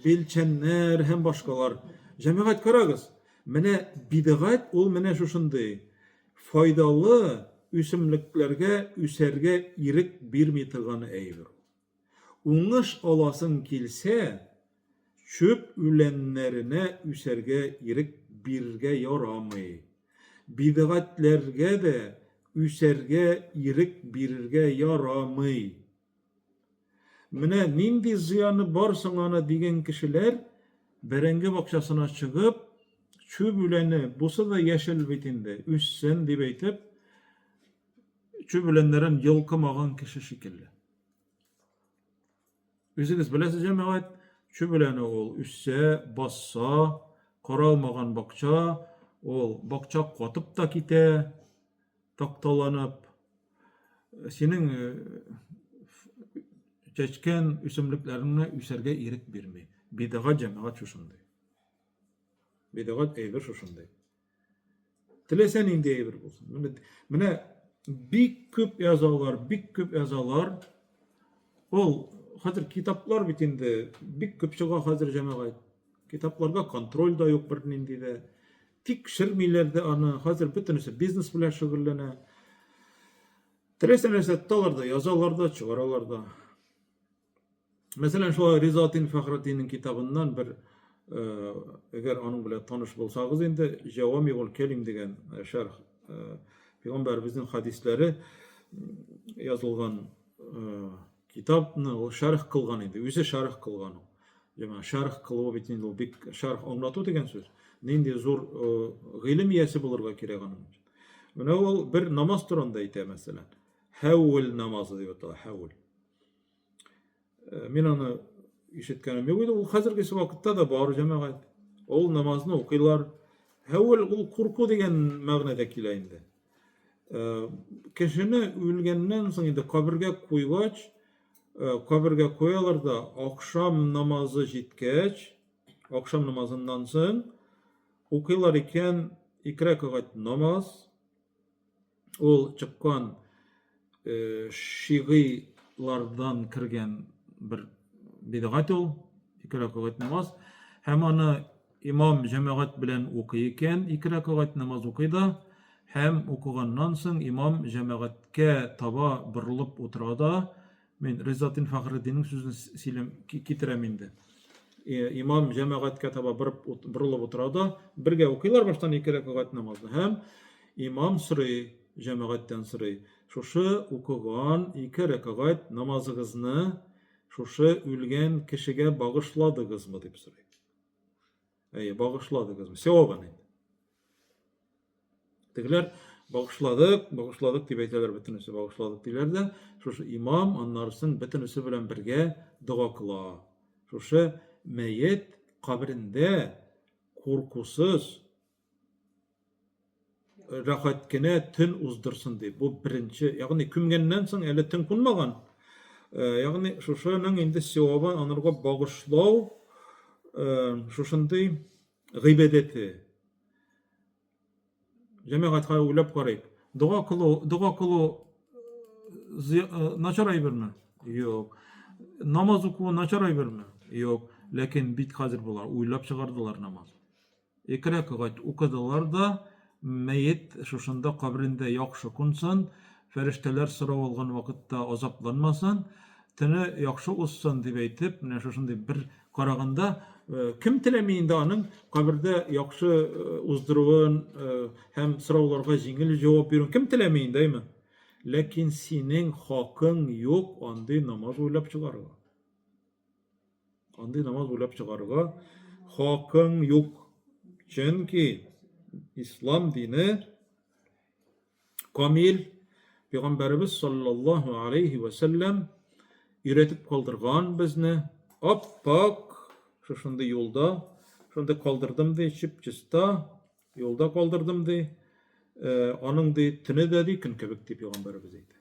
Билчәннәр һәм башкалар. Җәмәгать карагыз, менә бидгать ул менә шушындый файдалы үсемлекләргә үсәргә ирек бирми торган әйбер. Уңыш аласың килсә, чүп үләннәренә үсәргә ирек бирергә ярамый. Бидгатьләргә дә үсәргә ирек бирергә ярамый. Менә нинди зыяны бар соң аны дигән кешеләр бәрәңге бакчасына чыгып, чүп үләне, бусы да яшел бит инде, үссен дип әйтеп, чүп үләннәрен йолкымаган кеше шикелле. Үзегез беләсез, җәмәгать, чүп үләне ул үссә, басса, каралмаган бакча, ул бакча катып та китә, такталанып. Синең э, чәчкән үсемлекләреңне үсәргә ирек бирми. Бидага җәмәгать шушындый. Бидагать әйбер шушындый. Теләсә нинди әйбер булсын. Менә, менә бик күп язалар, бик күп язалар. Ул хәзер китаплар бит инде бик күп чыга хәзер җәмәгать. Китапларга контроль да юк бернинди дә. Тикшермиләр дә аны. Хәзер бөтенесе бизнес белән шөгыльләнә. Теләсә нәрсә тоталар да, язалар да, чыгаралар да. Мәсәлән, шулай Ризатин Фәхретдиннең китабыннан бер э, әгәр аның белән таныш булсагыз инде, Җавамигул Кәлим дигән э, шәрх э, пәйгамбәребезнең хадисләре язылган китапны ул шәрх кылган инде, үзе шәрх кылган ул. Яңа шәрх кылуы бит инде ул бик шәрх аңлату дигән сүз. Нинди зур гыйлем иясе булырга кирәк аның өчен. Менә ул бер намаз турында әйтә, мәсәлән. Хәүл намазы дип атала, хәүл. Мин аны ишеткәнем юк иде. Ул хәзерге вакытта да бар, җәмәгать. Ул намазны укыйлар. Хәүл ул курку дигән мәгънәдә килә инде. Кешене үлгәннән соң инде кабергә куйгач, кабергә куялар да, ахшам намазы җиткәч, ахшам намазыннан соң укыйлар икән ике рәкәгать намаз. Ул чыккан шигыйлардан кергән бер бидгать ул, ике рәкәгать намаз. Һәм аны имам җәмәгать белән укый икән, ике рәкәгать намаз укый да, һәм укыганнан соң имам җәмәгатькә таба борылып утыра да, мин Ризатдин Фәхретдиннең сүзен сөйләм китерәм инде. Имам җәмәгатькә таба борып борылып утыра да, бергә укыйлар баштан ике рәкәгать намазны һәм имам сорый, җәмәгатьтән сорый, шушы укыган ике рәкәгать намазыгызны шушы үлгән кешегә багышладыгызмы дип сорый. Әйе, багышладыгызмы? Сәвабын инде. Тегеләр багышладык, багышладык дип әйтәләр, бөтенесе багышладык диләр дә, шушы имам аннарысын бөтенесе белән бергә дога кыла. Шушы мәет каберендә куркусыз рәхәт кенә төн уздырсын дип. Бу беренче, ягъни күмгәннән соң әле төн кунмаган. Ягъни шушының инде сәвабын анарга багышлау шушындый гыйбадәте. Җәмәгать хәзер уйлап карыйк. Дога кылу, дога кылу начар әйберме? Юк. Намаз уку начар әйберме? Юк. Ләкин бит хәзер болар уйлап чыгардылар намаз. Ике рәкәгать укыдылар да, мәет шушында каберендә яхшы кунсын, фәрештәләр сорау алган вакытта азапланмасын, төне яхшы узсын дип әйтеп, менә шушындый бер караганда, кем теләми инде аның кабердә яхшы уздыруын һәм сорауларга җиңел җавап бирүен кем теләми инде, әйме? Ләкин синең хакың юк андый намаз уйлап чыгарырга. Андый намаз уйлап чыгарырга хакың юк. Чөнки ислам дине камил, Пәйгамбәребез саллаллаһу алейхи вә сәлләм өйрәтеп калдырган безне ап-ак шушындый юлда, шундый калдырдым ди, чип-чиста юлда калдырдым ди. Аның ди төне дә ди көн кебек дип Пәйгамбәребез әйтә.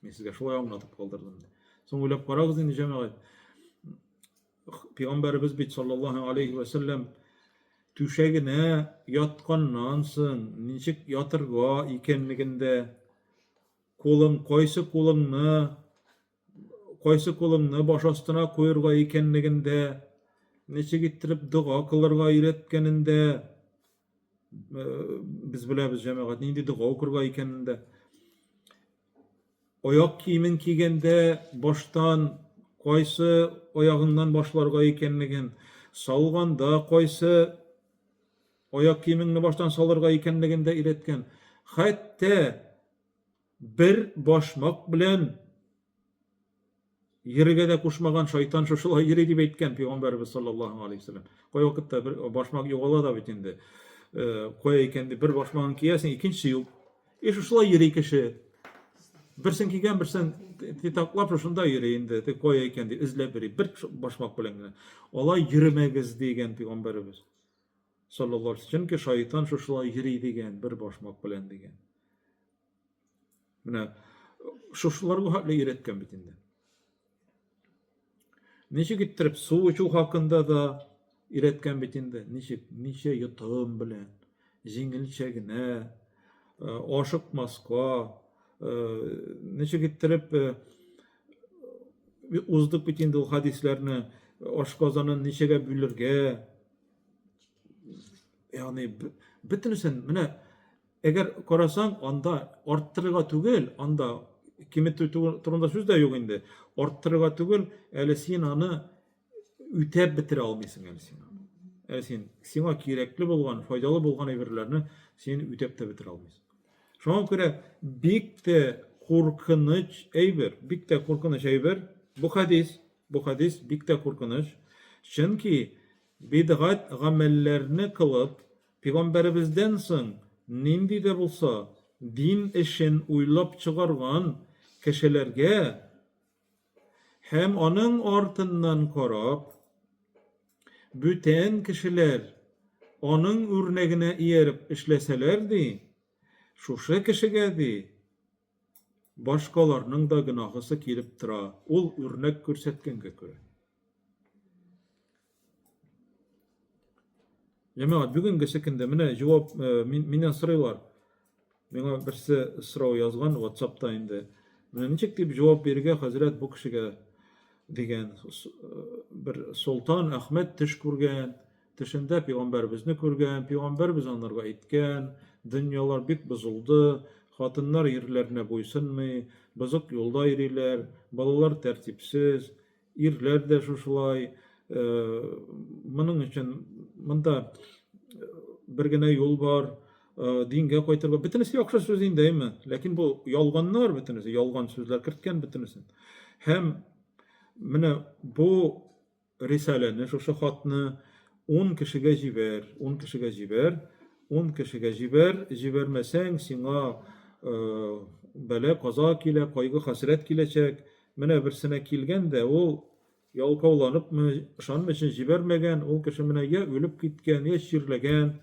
Мин сезгә шулай аңлатып калдырдым. Соң уйлап карагыз инде, җәмәгать. Пәйгамбәребез бит саллаллаһу алейхи вә сәлләм түшәгенә ятканнан соң ничек ятырга икәнлеген дә, кулың кайсы кулыңны кайсы кулыңны баш астына куерга икәнлеген дә, ничек иттереп дога кылырга өйрәткәнен дә без беләбез, җәмәгать, нинди дога укырга икәнен дә. Аяк киемен кигәндә баштан кайсы аягыңнан башларга икәнлеген, салганда кайсы аяк киемеңне баштан салырга икәнлеген дә өйрәткән. Хәтта бер башмак белән Йөрергә дә кушмаган шайтан шушылай йөри дип әйткән пәйгамбәребез саллаллаһу алейһи вәсәлләм. Кайвакытта бер башмак югала да бит инде. Кая икән дип бер башмагын киясең, икенчесе юк. И шушылай йөри кеше. Берсен кигән, берсен титаклап шушында йөри инде. Тик кая икән дип эзләп йөри. Бер башмак белән генә. Алай йөрмәгез дигән пәйгамбәребез. Саллаллаһу алейһи вәсәлләм. Чөнки шайтан шушылай йөри дигән, бер башмак белән дигән. Менә шушыларга хәтле өйрәткән бит инде. Ничек иттереп су эчү хакында да өйрәткән бит инде. Ничек, ничә йотым белән, җиңелчә генә, э, ашыкмаска, э, ничек иттереп э, уздык бит инде ул хәдисләрне, ашказанын ничәгә бүлергә. Ягъни бөтенесен менә Әгәр карасаң, анда арттырырга түгел, анда киметү турында сүз дә юк инде. Арттырырга түгел, әле син аны үтәп бетерә алмыйсың әле син аны. Әле син сиңа кирәкле булган, файдалы булган әйберләрне син үтәп тә бетерә алмыйсың. Шуңа күрә бик тә куркыныч әйбер, бик тә куркыныч әйбер бу хәдис, бу хәдис бик тә куркыныч. Чөнки бидгать гамәлләрне кылып, пигамбәребездән соң нинди дә булса дин эшен уйлап чыгарган кешеләргә һәм аның артыннан карап, бүтән кешеләр аның үрнәгенә ияреп эшләсәләр, ди, шушы кешегә, ди, башкаларның да гөнаһысы килеп тора, ул үрнәк күрсәткәнгә күрә. Җәмәгать, бүгенгесе көндә менә җавап э, миннән сорыйлар. Миңа берсе сорау язган WhatsApp-та инде. Менә ничек дип җавап бирергә хәзрәт бу кешегә дигән э, бер Солтан Әхмәт төш күргән, төшендә пәйгамбәребезне күргән, пәйгамбәребез анарга әйткән, дөньялар бик бозылды, хатыннар ирләренә буйсынмый, бозык юлда йөриләр, балалар тәртипсез, Ирләр дә шушылай. Моның өчен монда бер генә юл бар, дингә кайтырга. Бөтенесе яхшы сүз инде, әйме? Ләкин бу ялганнар бөтенесе, ялган сүзләр керткән бөтенесен. Һәм менә бу рисаләне, шушы хатны 10 кешегә җибәр, 10 кешегә җибәр, 10 кешегә җибәр, җибәрмәсәң, сиңа бәла, каза килә, кайгы-хәсрәт киләчәк. Менә берсенә килгән дә, ул ялкауланыпмы, ышанмыйча җибәрмәгән, ул кеше менә я үлеп киткән, я чирләгән.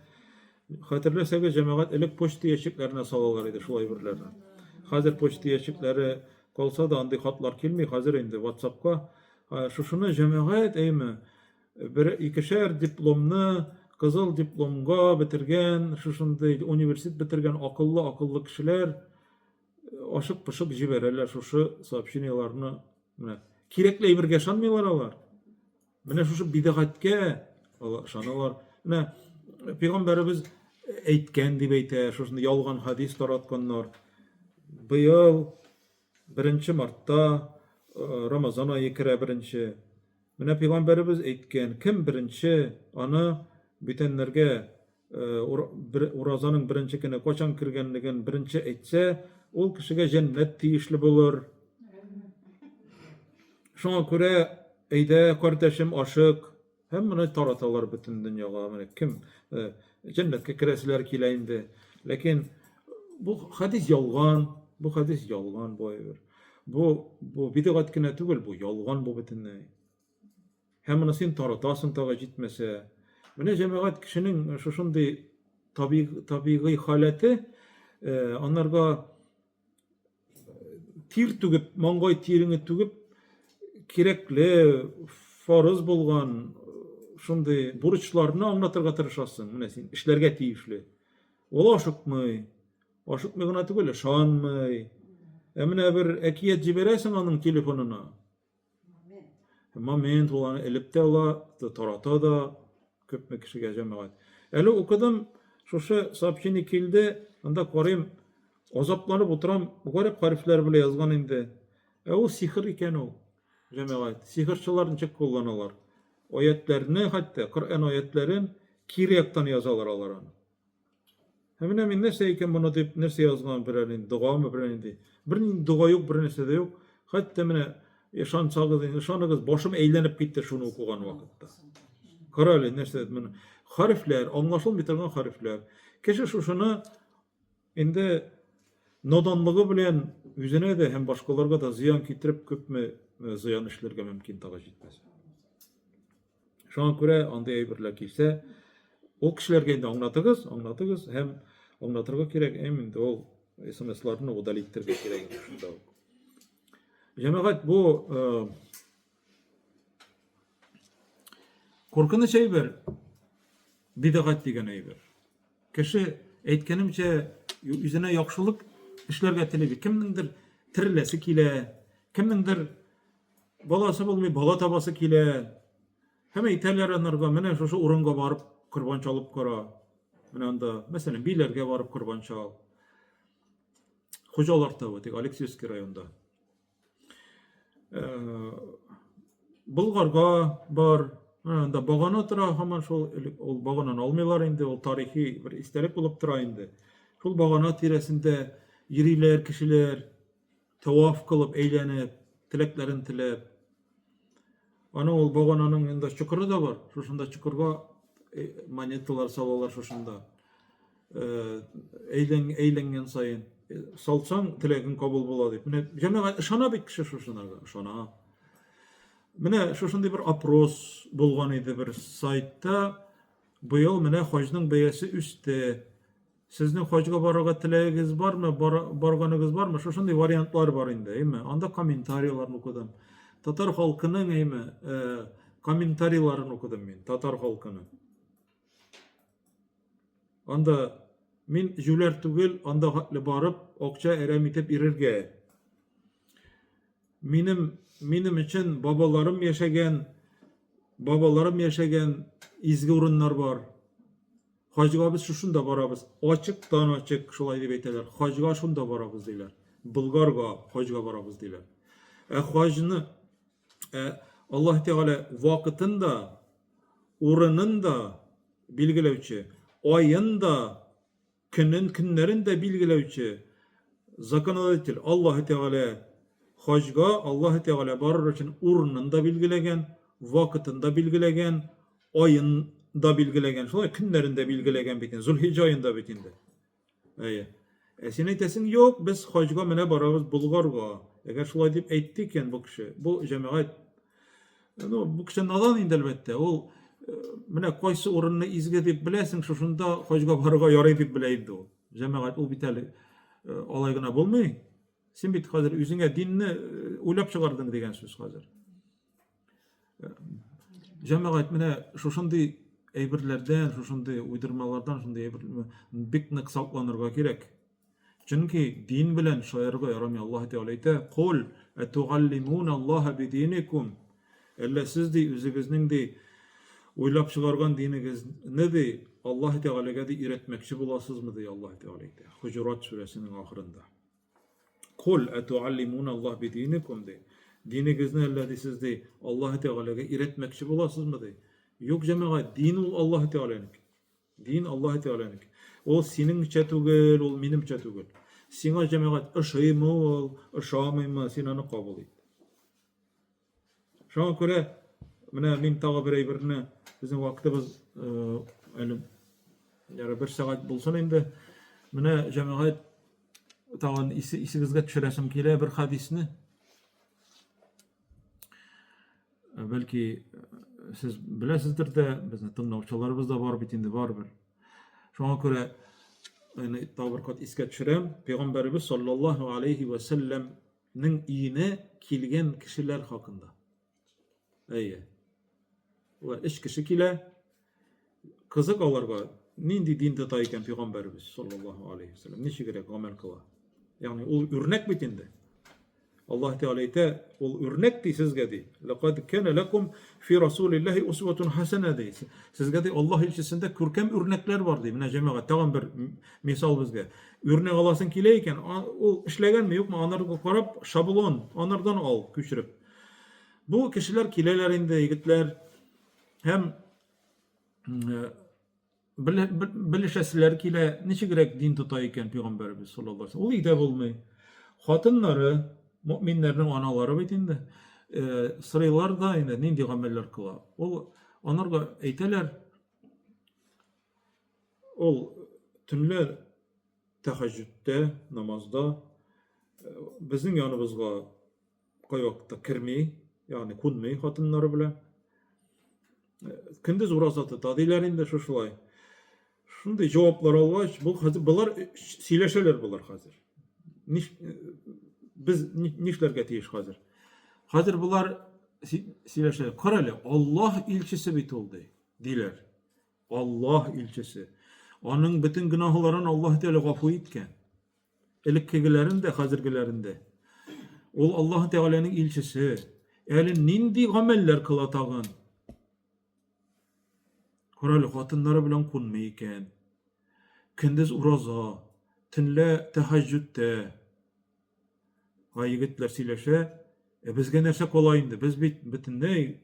Хәтерләсәгез, җәмәгать, элек почта ящикларына салалар иде шул әйберләрне. Хәзер почта ящиклары калса да, андый хатлар килми, хәзер инде WhatsApp-ка. Шушыны җәмәгать, әйме, бер икешәр дипломны кызыл дипломга бетергән, шушындый университет бетергән акыллы-акыллы кешеләр ашык-пошык җибәрәләр шушы сообщениеләрне. Менә кирәкле әйбергә ышанмыйлар алар. Менә шушы бидәгатькә алар ышаналар. Менә пәйгамбәребез әйткән дип әйтә, шушындый ялган хадис таратканнар. Быел 1 мартта э, Рамазан ае керә беренче. Менә пәйгамбәребез әйткән, кем беренче аны бүтәннәргә Уразаның беренче көне кайчан кергәнлеген беренче әйтсә, ул кешегә җәннәт тиешле булыр. Шуңа күрә, әйдә, кардәшем, ашык. Һәм моны тараталар бөтен дөньяга. Менә кем җәннәткә керәселәр килә инде. Ләкин бу хәдис ялган, бу хәдис ялган бу әйбер. Бу бу бидгать кенә түгел, бу ялган бу бөтенләй. Һәм моны син таратасың тагы җитмәсә. Менә җәмәгать кешенең шушындый табигый халәте, э, анарга тир түгеп, маңгай тиреңе түгеп, кирәкле, фарыз булган шундый бурычларны аңлатырга тырышасың. Менә син эшләргә тиешле. Ул ашыкмый. Ашыкмый гына түгел, ышанмый. Ә менә бер әкият җибәрәсең аның телефонына. Момент ул аны элеп тә ала, тарата да күпме кешегә җәмәгать. Әле укыдым, шушы сообщение килде, анда карыйм, азапланып утырам, гарәп хәрефләре белән язган инде. Ә ул сихер икән ул, җәмәгать. Сихерчылар ничек кулланалар? Аятләрне хәтта, Коръән аятләрен кире яктан язалар алар аны. Ә менә мин нәрсә икән моны дип, нәрсә язган берәр нинди догамы, берәр нинди. Бер нинди дога юк, бер нәрсә дә юк. Хәтта менә ышансагыз, ышаныгыз, башым әйләнеп китте шуны укыган вакытта. Кара әле, нәрсә менә хәрефләр, аңлашылмый торган хәрефләр. Кеше шушыны инде наданлыгы белән үзенә дә һәм башкаларга да зыян китереп күпме э, зыян эшләргә мөмкин тагы җитмәсә. Шуңа күрә андый әйберләр килсә, ул кешеләргә инде аңлатыгыз, аңлатыгыз һәм аңлатырга кирәк, әм инде ул смсларны удалить итәргә кирәк инде шунда ук. Җәмәгать бу э, куркыныч әйбер, бидагать дигән әйбер. Кеше, әйткәнемчә, үзенә яхшылык эшләргә тели. Кемнеңдер тереләсе килә, кемнеңдер Баласы булмый, бала табасы килә. Һәм әйтәләр анарга, менә шушы урынга барып корбан чалып кара. Менә анда, мәсәлән, Биләргә барып корбан чал. Хуҗалар тавы, тик Алексеевский районда. Э, Болгарга бар, менә анда багана тора, һаман шул ул багананы алмыйлар инде, ул тарихи бер истәлек булып тора инде. Шул багана тирәсендә йөриләр кешеләр. Тәваф кылып, әйләнеп, теләкләрен теләп. Аның ул багананың инде чокыры да бар. Шушында чокырга э, монеталар салалар шушында. Э, әйлән, әйләнгән саен. Э, салсаң, теләгең кабул була дип. Менә җәмәгать ышана бит кеше шушынарга, ышана. Менә шушындый бер опрос булган иде бер сайтта. Быел менә хаҗның бәясе үсте. Сезнең хаҗга барырга теләгегез бармы, бар, барганыгыз бармы? Шушындый вариантлар бар инде, әйме? Анда комментарийларны укыдым. Татар халкының, әйме, э, комментарийларын укыдым мин, татар халкының. Анда мин җүләр түгел, анда хәтле барып, акча әрәм итеп йөрергә. Минем минем өчен бабаларым яшәгән, бабаларым яшәгән изге урыннар бар. Хаҗга без шушында барабыз. Ачыктан-ачык шулай дип әйтәләр. Хаҗга шунда барабыз диләр. Болгарга хаҗга барабыз диләр. Ә хаҗны ә, Аллаһ Тәгалә вакытын да, урынын да билгеләүче, аен да, көнен, көннәрен дә билгеләүче законодатель Аллаһ Тәгалә хаҗга Аллаһ Тәгалә барыр өчен урынын да билгеләгән, вакытын да билгеләгән, аен да билгеләгән, шулай көннәрен дә билгеләгән бит инде, Зөлхиҗҗә аенда бит инде. Әйе. Ә син әйтәсең, юк, без хаҗга менә барабыз Болгарга. Әгәр шулай дип әйтте икән бу кеше, бу җәмәгать, ну, бу кеше надан инде әлбәттә. Ул э, менә кайсы урынны изге дип беләсең, шушында хаҗга барырга ярый дип белә инде ул. Җәмәгать, ул бит әле э, алай гына булмый. Син бит хәзер үзеңә динне э, уйлап чыгардың дигән сүз хәзер. Җәмәгать менә шушындый әйберләрдән, шушындый уйдырмалардан, шундый әйбер бик нык сакланырга кирәк. Чөнки дин белән шаярырга ярамый. Аллаһ Тәгалә әйтә: "Кул атугаллимун Аллаһа бидиникум". Әллә сез ди үзегезнең ди уйлап чыгарган динегезне ди Аллаһ Тәгаләгә ди өйрәтмәкче буласызмы ди Аллаһ Тәгалә әйтә. Хуҗурат сүрәсенең ахырында. Кул әтуаллимун Аллаһ бидиникум ди. Динегезне әллә ди сез ди Аллаһ Тәгаләгә өйрәтмәкче буласызмы ди. Юк, җәмәгать, дин ул Аллаһ Тәгаләнеке. Дин Аллаһ Тәгаләнеке. Ул синеңчә түгел, ул минемчә түгел. Сиңа җәмәгать ошыймы ул, ошамыймы, син аны кабул ит. Шуңа күрә менә мин тагы бер әйберне безнең вакытыбыз э, әле ярый бер сәгать булсын инде. Менә җәмәгать тагын исегезгә төшерәсем килә бер хадисне. Э, бәлки э, сез беләсездер дә, безне тыңлаучыларыбыз да бар бит инде барыбер. Шуңа күрә тагы бер кат искә төшерәм. Пәйгамбәребез саллаллаһу алейхи ва сәлләм нең өенә килгән кешеләр хакында. Әйе. Улар өч кеше килә. Кызык аларга нинди дин тота икән пәйгамбәребез саллаллаһу алейхи вәсәлләм, ничегрәк гамәл кыла. Ягъни ул үрнәк бит инде. Аллаһ Тәгалә әйтә, ул үрнәк ди сезгә ди. Лакад кана лакум фи расулиллаһи усватун хасана ди. Сезгә ди Аллаһ илчесендә күркәм үрнәкләр бар ди. Менә җәмәгать тагын бер мисал безгә. Үрнәк аласың килә икән, ул эшләгәнме, юкмы, анарга карап, шаблон, анардан ал, күчереп. Бу кешеләр киләләр инде, егетләр. Һәм э, белешәселәр килә, ничегрәк дин тота икән пәйгамбәребез саллаллаһу алейһи Ул өйдә булмый. Хатыннары, мөэминнәрнең аналары бит инде, э, сорыйлар да инде нинди гамәлләр кыла. Ул анарга әйтәләр, Ул төнлә тәһәҗҗүдтә, намазда э, безнең яныбызга кайвакытта керми, ягъни кунмый хатыннары белән. Э, көндез ураза тота диләр инде шушылай. Шундый җаваплар алгач, бу хәзер болар э, сөйләшәләр болар хәзер. Ниш, без нишләргә тиеш хәзер? Хәзер болар сөйләшәләр. Кара әле, Аллаһ илчесе бит ул ди, диләр. Аллаһ илчесе. Аның бөтен гөнаһларын Аллаһ Тәгалә гафу иткән. Элеккегеләрен дә, хәзергеләрен дә. Ул Аллаһ Тәгаләнең илчесе. Әле нинди гамәлләр кыла тагын? Карале, хатыннары белән кунмый икән. Көндез ураза, төнлә тәһәҗҗүдтә. Ай, егетләр сөйләшә. Ә безгә нәрсә кала инде? Без бит бөтенләй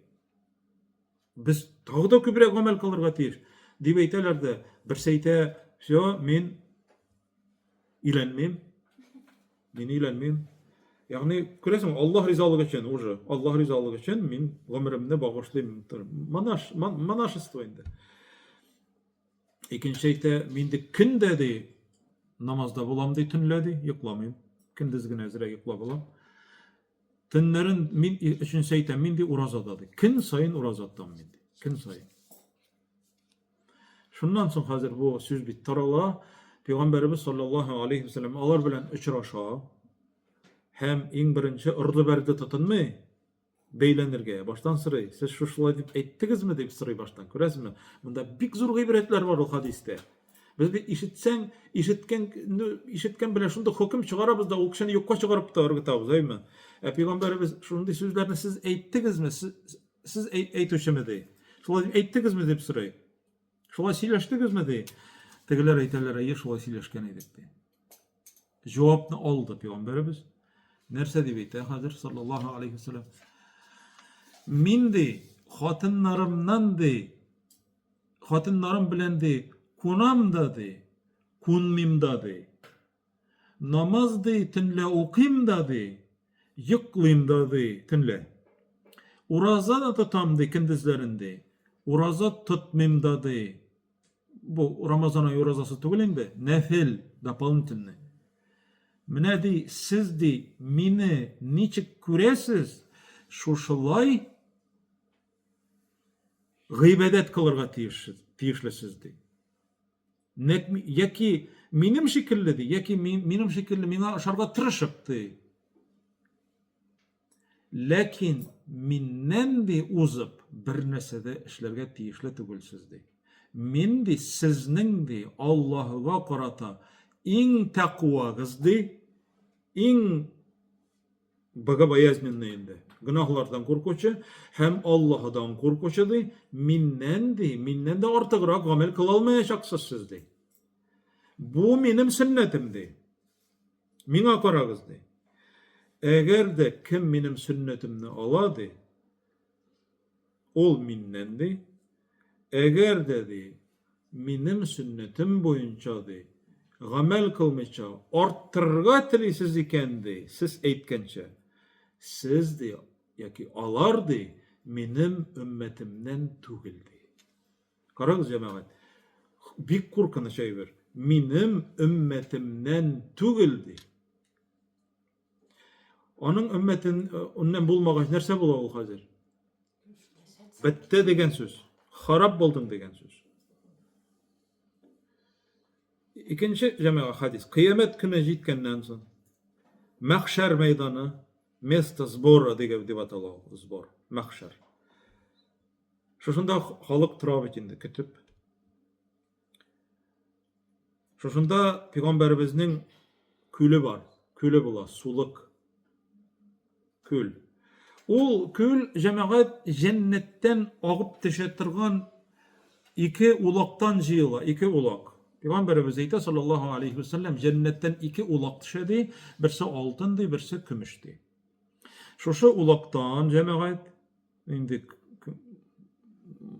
Без тагы да күбрәк гамәл кылырга тиеш, дип әйтәләр дә, берсе әйтә, все, мин өйләнмим, мин өйләнмим. Ягъни, күрәсең, Аллаһ ризалыгы өчен уже, Аллаһ ризалыгы өчен мин гомеремне багышлыйм. Монаш, монашество инде. Икенче әйтә, мин ди көн дә ди намазда булам ди, төнлә ди, йокламыйм. Көндез генә әзрәк йоклап алам. Төннәрен мин өченче әйтәм, мин ди уразада ди. Көн саен ураза тотам мин ди. Көн саен. Шуннан соң хәзер бу сүз бит тарала. Пәйгамбәребез саллаллаһу алейхи вәсәлләм алар белән очраша һәм иң беренче орды-бәрде тотынмый бәйләнергә. Баштан сорый, сез шушылай дип әйттегезме дип сорый баштан. Күрәсезме? Монда бик зур гыйбрәтләр бар ул хадистә. Без бит ишетсәң, ишеткән, ну, ишеткән белән шундый хөкем чыгарабыз да, ул кешене юкка чыгарып та ыргытабыз, әйме? Ә пәйгамбәребез шундый сүзләрне сез әйттегезме? Сез, сез әйтүчеме ди? Шулай дип әйттегезме дип сорый. Шулай сөйләштегезме ди? Тегеләр әйтәләр, әйе, шулай сөйләшкән идек ди. Җавапны алды пәйгамбәребез. Нәрсә дип әйтә хәзер саллаллаһу алейхи вәсәлләм? Мин ди, хатыннарымнан ди, хатыннарым белән ди, кунам да ди, кунмыйм да ди. Намаз ди, төнлә укыйм да ди, йоклыйм да ди, төнлә. Ураза да тотам ди, көндезләрен ди. Ураза тотмыйм да ди. Бу Рамазан ае уразасы түгел инде, нәфел, дополнительный. Менә ди, сез ди, мине ничек күрәсез, шушылай гыйбадәт кылырга тиешсез, тиешлесез ди. Нәк яки минем шикелле ди, яки минем шикелле миңа ошарга тырышып ди. Ләкин миннән ди узып бер нәрсә дә эшләргә тиешле түгелсез ди. Мин ди сезнең ди Аллаһыга карата иң тәкъвагыз ди, иң богобоязненный инде, гөнаһлардан куркучы һәм Аллаһыдан куркучы ди, миннән ди, миннән дә артыграк гамәл кыла алмаячаксыз сез ди. Бу минем сөннәтем ди. Миңа карагыз ди. Әгәр дә кем минем сөннәтемне ала ди, ул миннән ди. Әгәр дә ди, минем сөннәтем буенча ди, гамәл кылмыйча арттырырга телисез икән ди, сез әйткәнчә, сез ди, яки алар ди, минем өммәтемнән түгел ди. Карагыз, җәмәгать, бик куркыныч әйбер. Минем өммәтемнән түгел ди. Аның өммәтен уннан булмагач нәрсә була ул хәзер? Бетте дигән сүз. Харап булдың дигән сүз. Икенче җәмәгать хадис. Кыямәт көне җиткәннән соң мәхшәр мәйданы, место сбора дигән дип атала ул, сбор, мәхшәр. Шушында халык тора бит инде көтеп. Шушында пәйгамбәребезнең күле бар. Күле була, сулык. Күл. Ул күл җәмәгать җәннәттән агып төшә торган ике улактан җыела, ике улак. Пәйгамбәребез әйтә, саллаллаһу алейхи вәсәлләм, җәннәттән ике улак төшә ди, берсе алтын ди, берсе көмеш ди. Шушы улактан җәмәгать Инде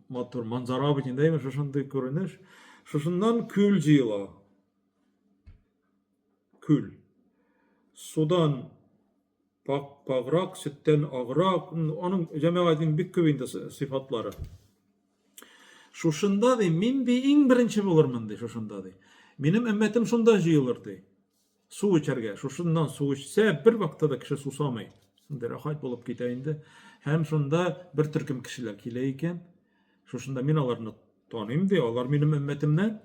матур манзара бит инде, әйме, шушындый күренеш. Шушыннан күл җыела. Күл. Судан пак паграк, сөттән аграк. Аның җәмәгатьнең бик күп инде сыйфатлары. Шушында ди, мин ди иң беренче булырмын ди, шушында ди. Минем өммәтем шунда җыелыр ди. Су эчәргә. Шушыннан су эчсә, бер вакытта да кеше сусамый. Шундый рәхәт булып китә инде. Һәм шунда бер төркем кешеләр килә икән. Шушында мин аларны таныйм ди, алар минем өммәтемнән.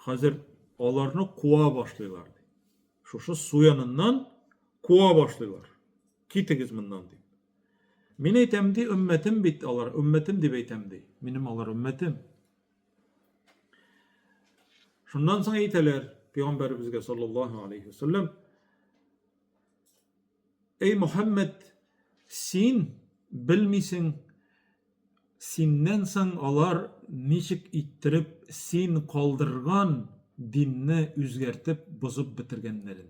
Хәзер аларны куа башлыйлар ди. Шушы су яныннан куа башлыйлар. Китегез моннан дип. Мин әйтәм ди, өммәтем бит алар, өммәтем дип әйтәм ди. Минем алар өммәтем. Шуннан соң әйтәләр пәйгамбәребезгә саллаллаһу алейхи вәсәлләм, Эй Мөхәммәд, син белмисең, синнән соң алар ничек иттереп син калдырган динне үзгәртеп, бозып бетергәннәрен.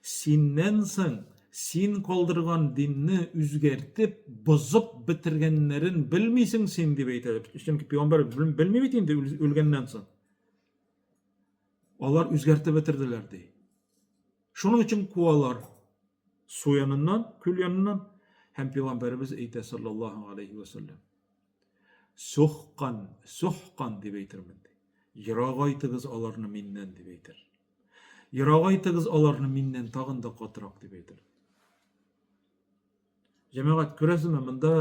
Синнән соң син калдырган динне үзгәртеп, бозып бетергәннәрен белмисең син, дип әйтә. Чөнки пәйгамбәр белми бит инде үлгәннән соң. Алар үзгәртеп бетерделәр, ди. Шуның өчен куалар су яныннан, күл яныннан һәм пәйгамбәребез әйтә саллаллаһу алейхи ва саллям. Сухкан, сухкан дип әйтермен ди. Ерагайтыгыз аларны миннән дип әйтер. Ерагайтыгыз аларны миннән тагын да катырак дип әйтер. Җәмәгать, күрәсезме, монда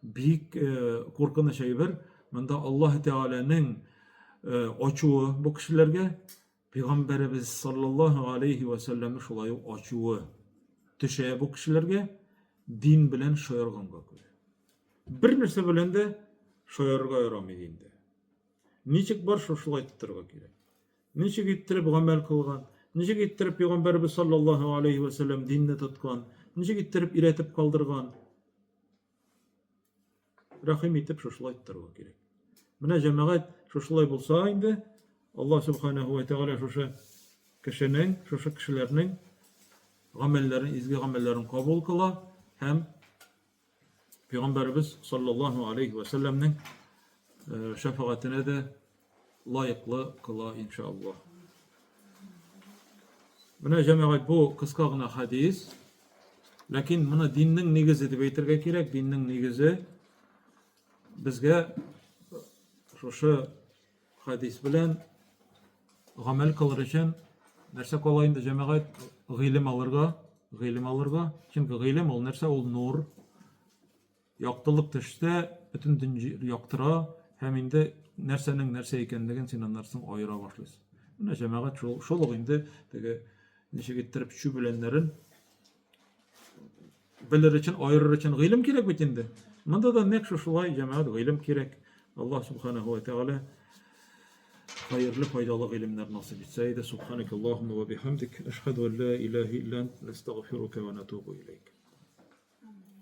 бик э, куркыныч әйбер. Монда Аллаһ Тәгаләнең э, ачуы бу кешеләргә, Пәйгамбәребез саллаллаһу алейхи ва сәлләм шулай ук ачуы төшә бу кешеләргә дин белән шаярганга күрә. Бер нәрсә белән дә шаярырга ярамый диндә. Ничек бар, шушылай тотарга кирәк. Ничек иттереп гамәл кылган, ничек иттереп пәйгамбәребез саллаллаһу алейхи ва сәлләм динне тоткан, ничек иттереп өйрәтеп калдырган. Рәхим итеп шушылай тотарга кирәк. Менә җәмәгать шушылай булса инде, Аллаһ субханаһу ва тәгалә шушы кешенең, шушы кешеләрнең гамәлләрен, изге гамәлләрен кабул кыла һәм Пәйгамбәребез саллаллаһу алейхи ва сәлләмнең э, шәфәгатенә дә лаеклы кыла иншаллаһ. Менә җәмәгать бу кыска гына хадис. Ләкин моны диннең нигезе дип әйтергә кирәк, диннең нигезе безгә шушы хадис белән гамәл кылыр өчен нәрсә кала инде җәмәгать? Гыйлем алырга, гыйлем алырга. Чөнки гыйлем ул нәрсә? Ул нур. Яктылык төшсә, бөтен дөнья яктыра һәм инде нәрсәнең нәрсә икәнлеген син аннан соң аера башлыйсың. Менә җәмәгать шул, шул ук инде теге ничек иттереп чүп үләннәрен белер өчен, аерыр өчен гыйлем кирәк бит инде. Монда да нәкъ шушылай җәмәгать гыйлем кирәк. Аллаһ субханаһу ва тәгалә хәерле файдалы гыйлемнәр насыйп итсә иде. Субханакаллаһумма ва бихамдик, ашһаду ан ла илаһа илля ант, настагфирука ва натубу илейк.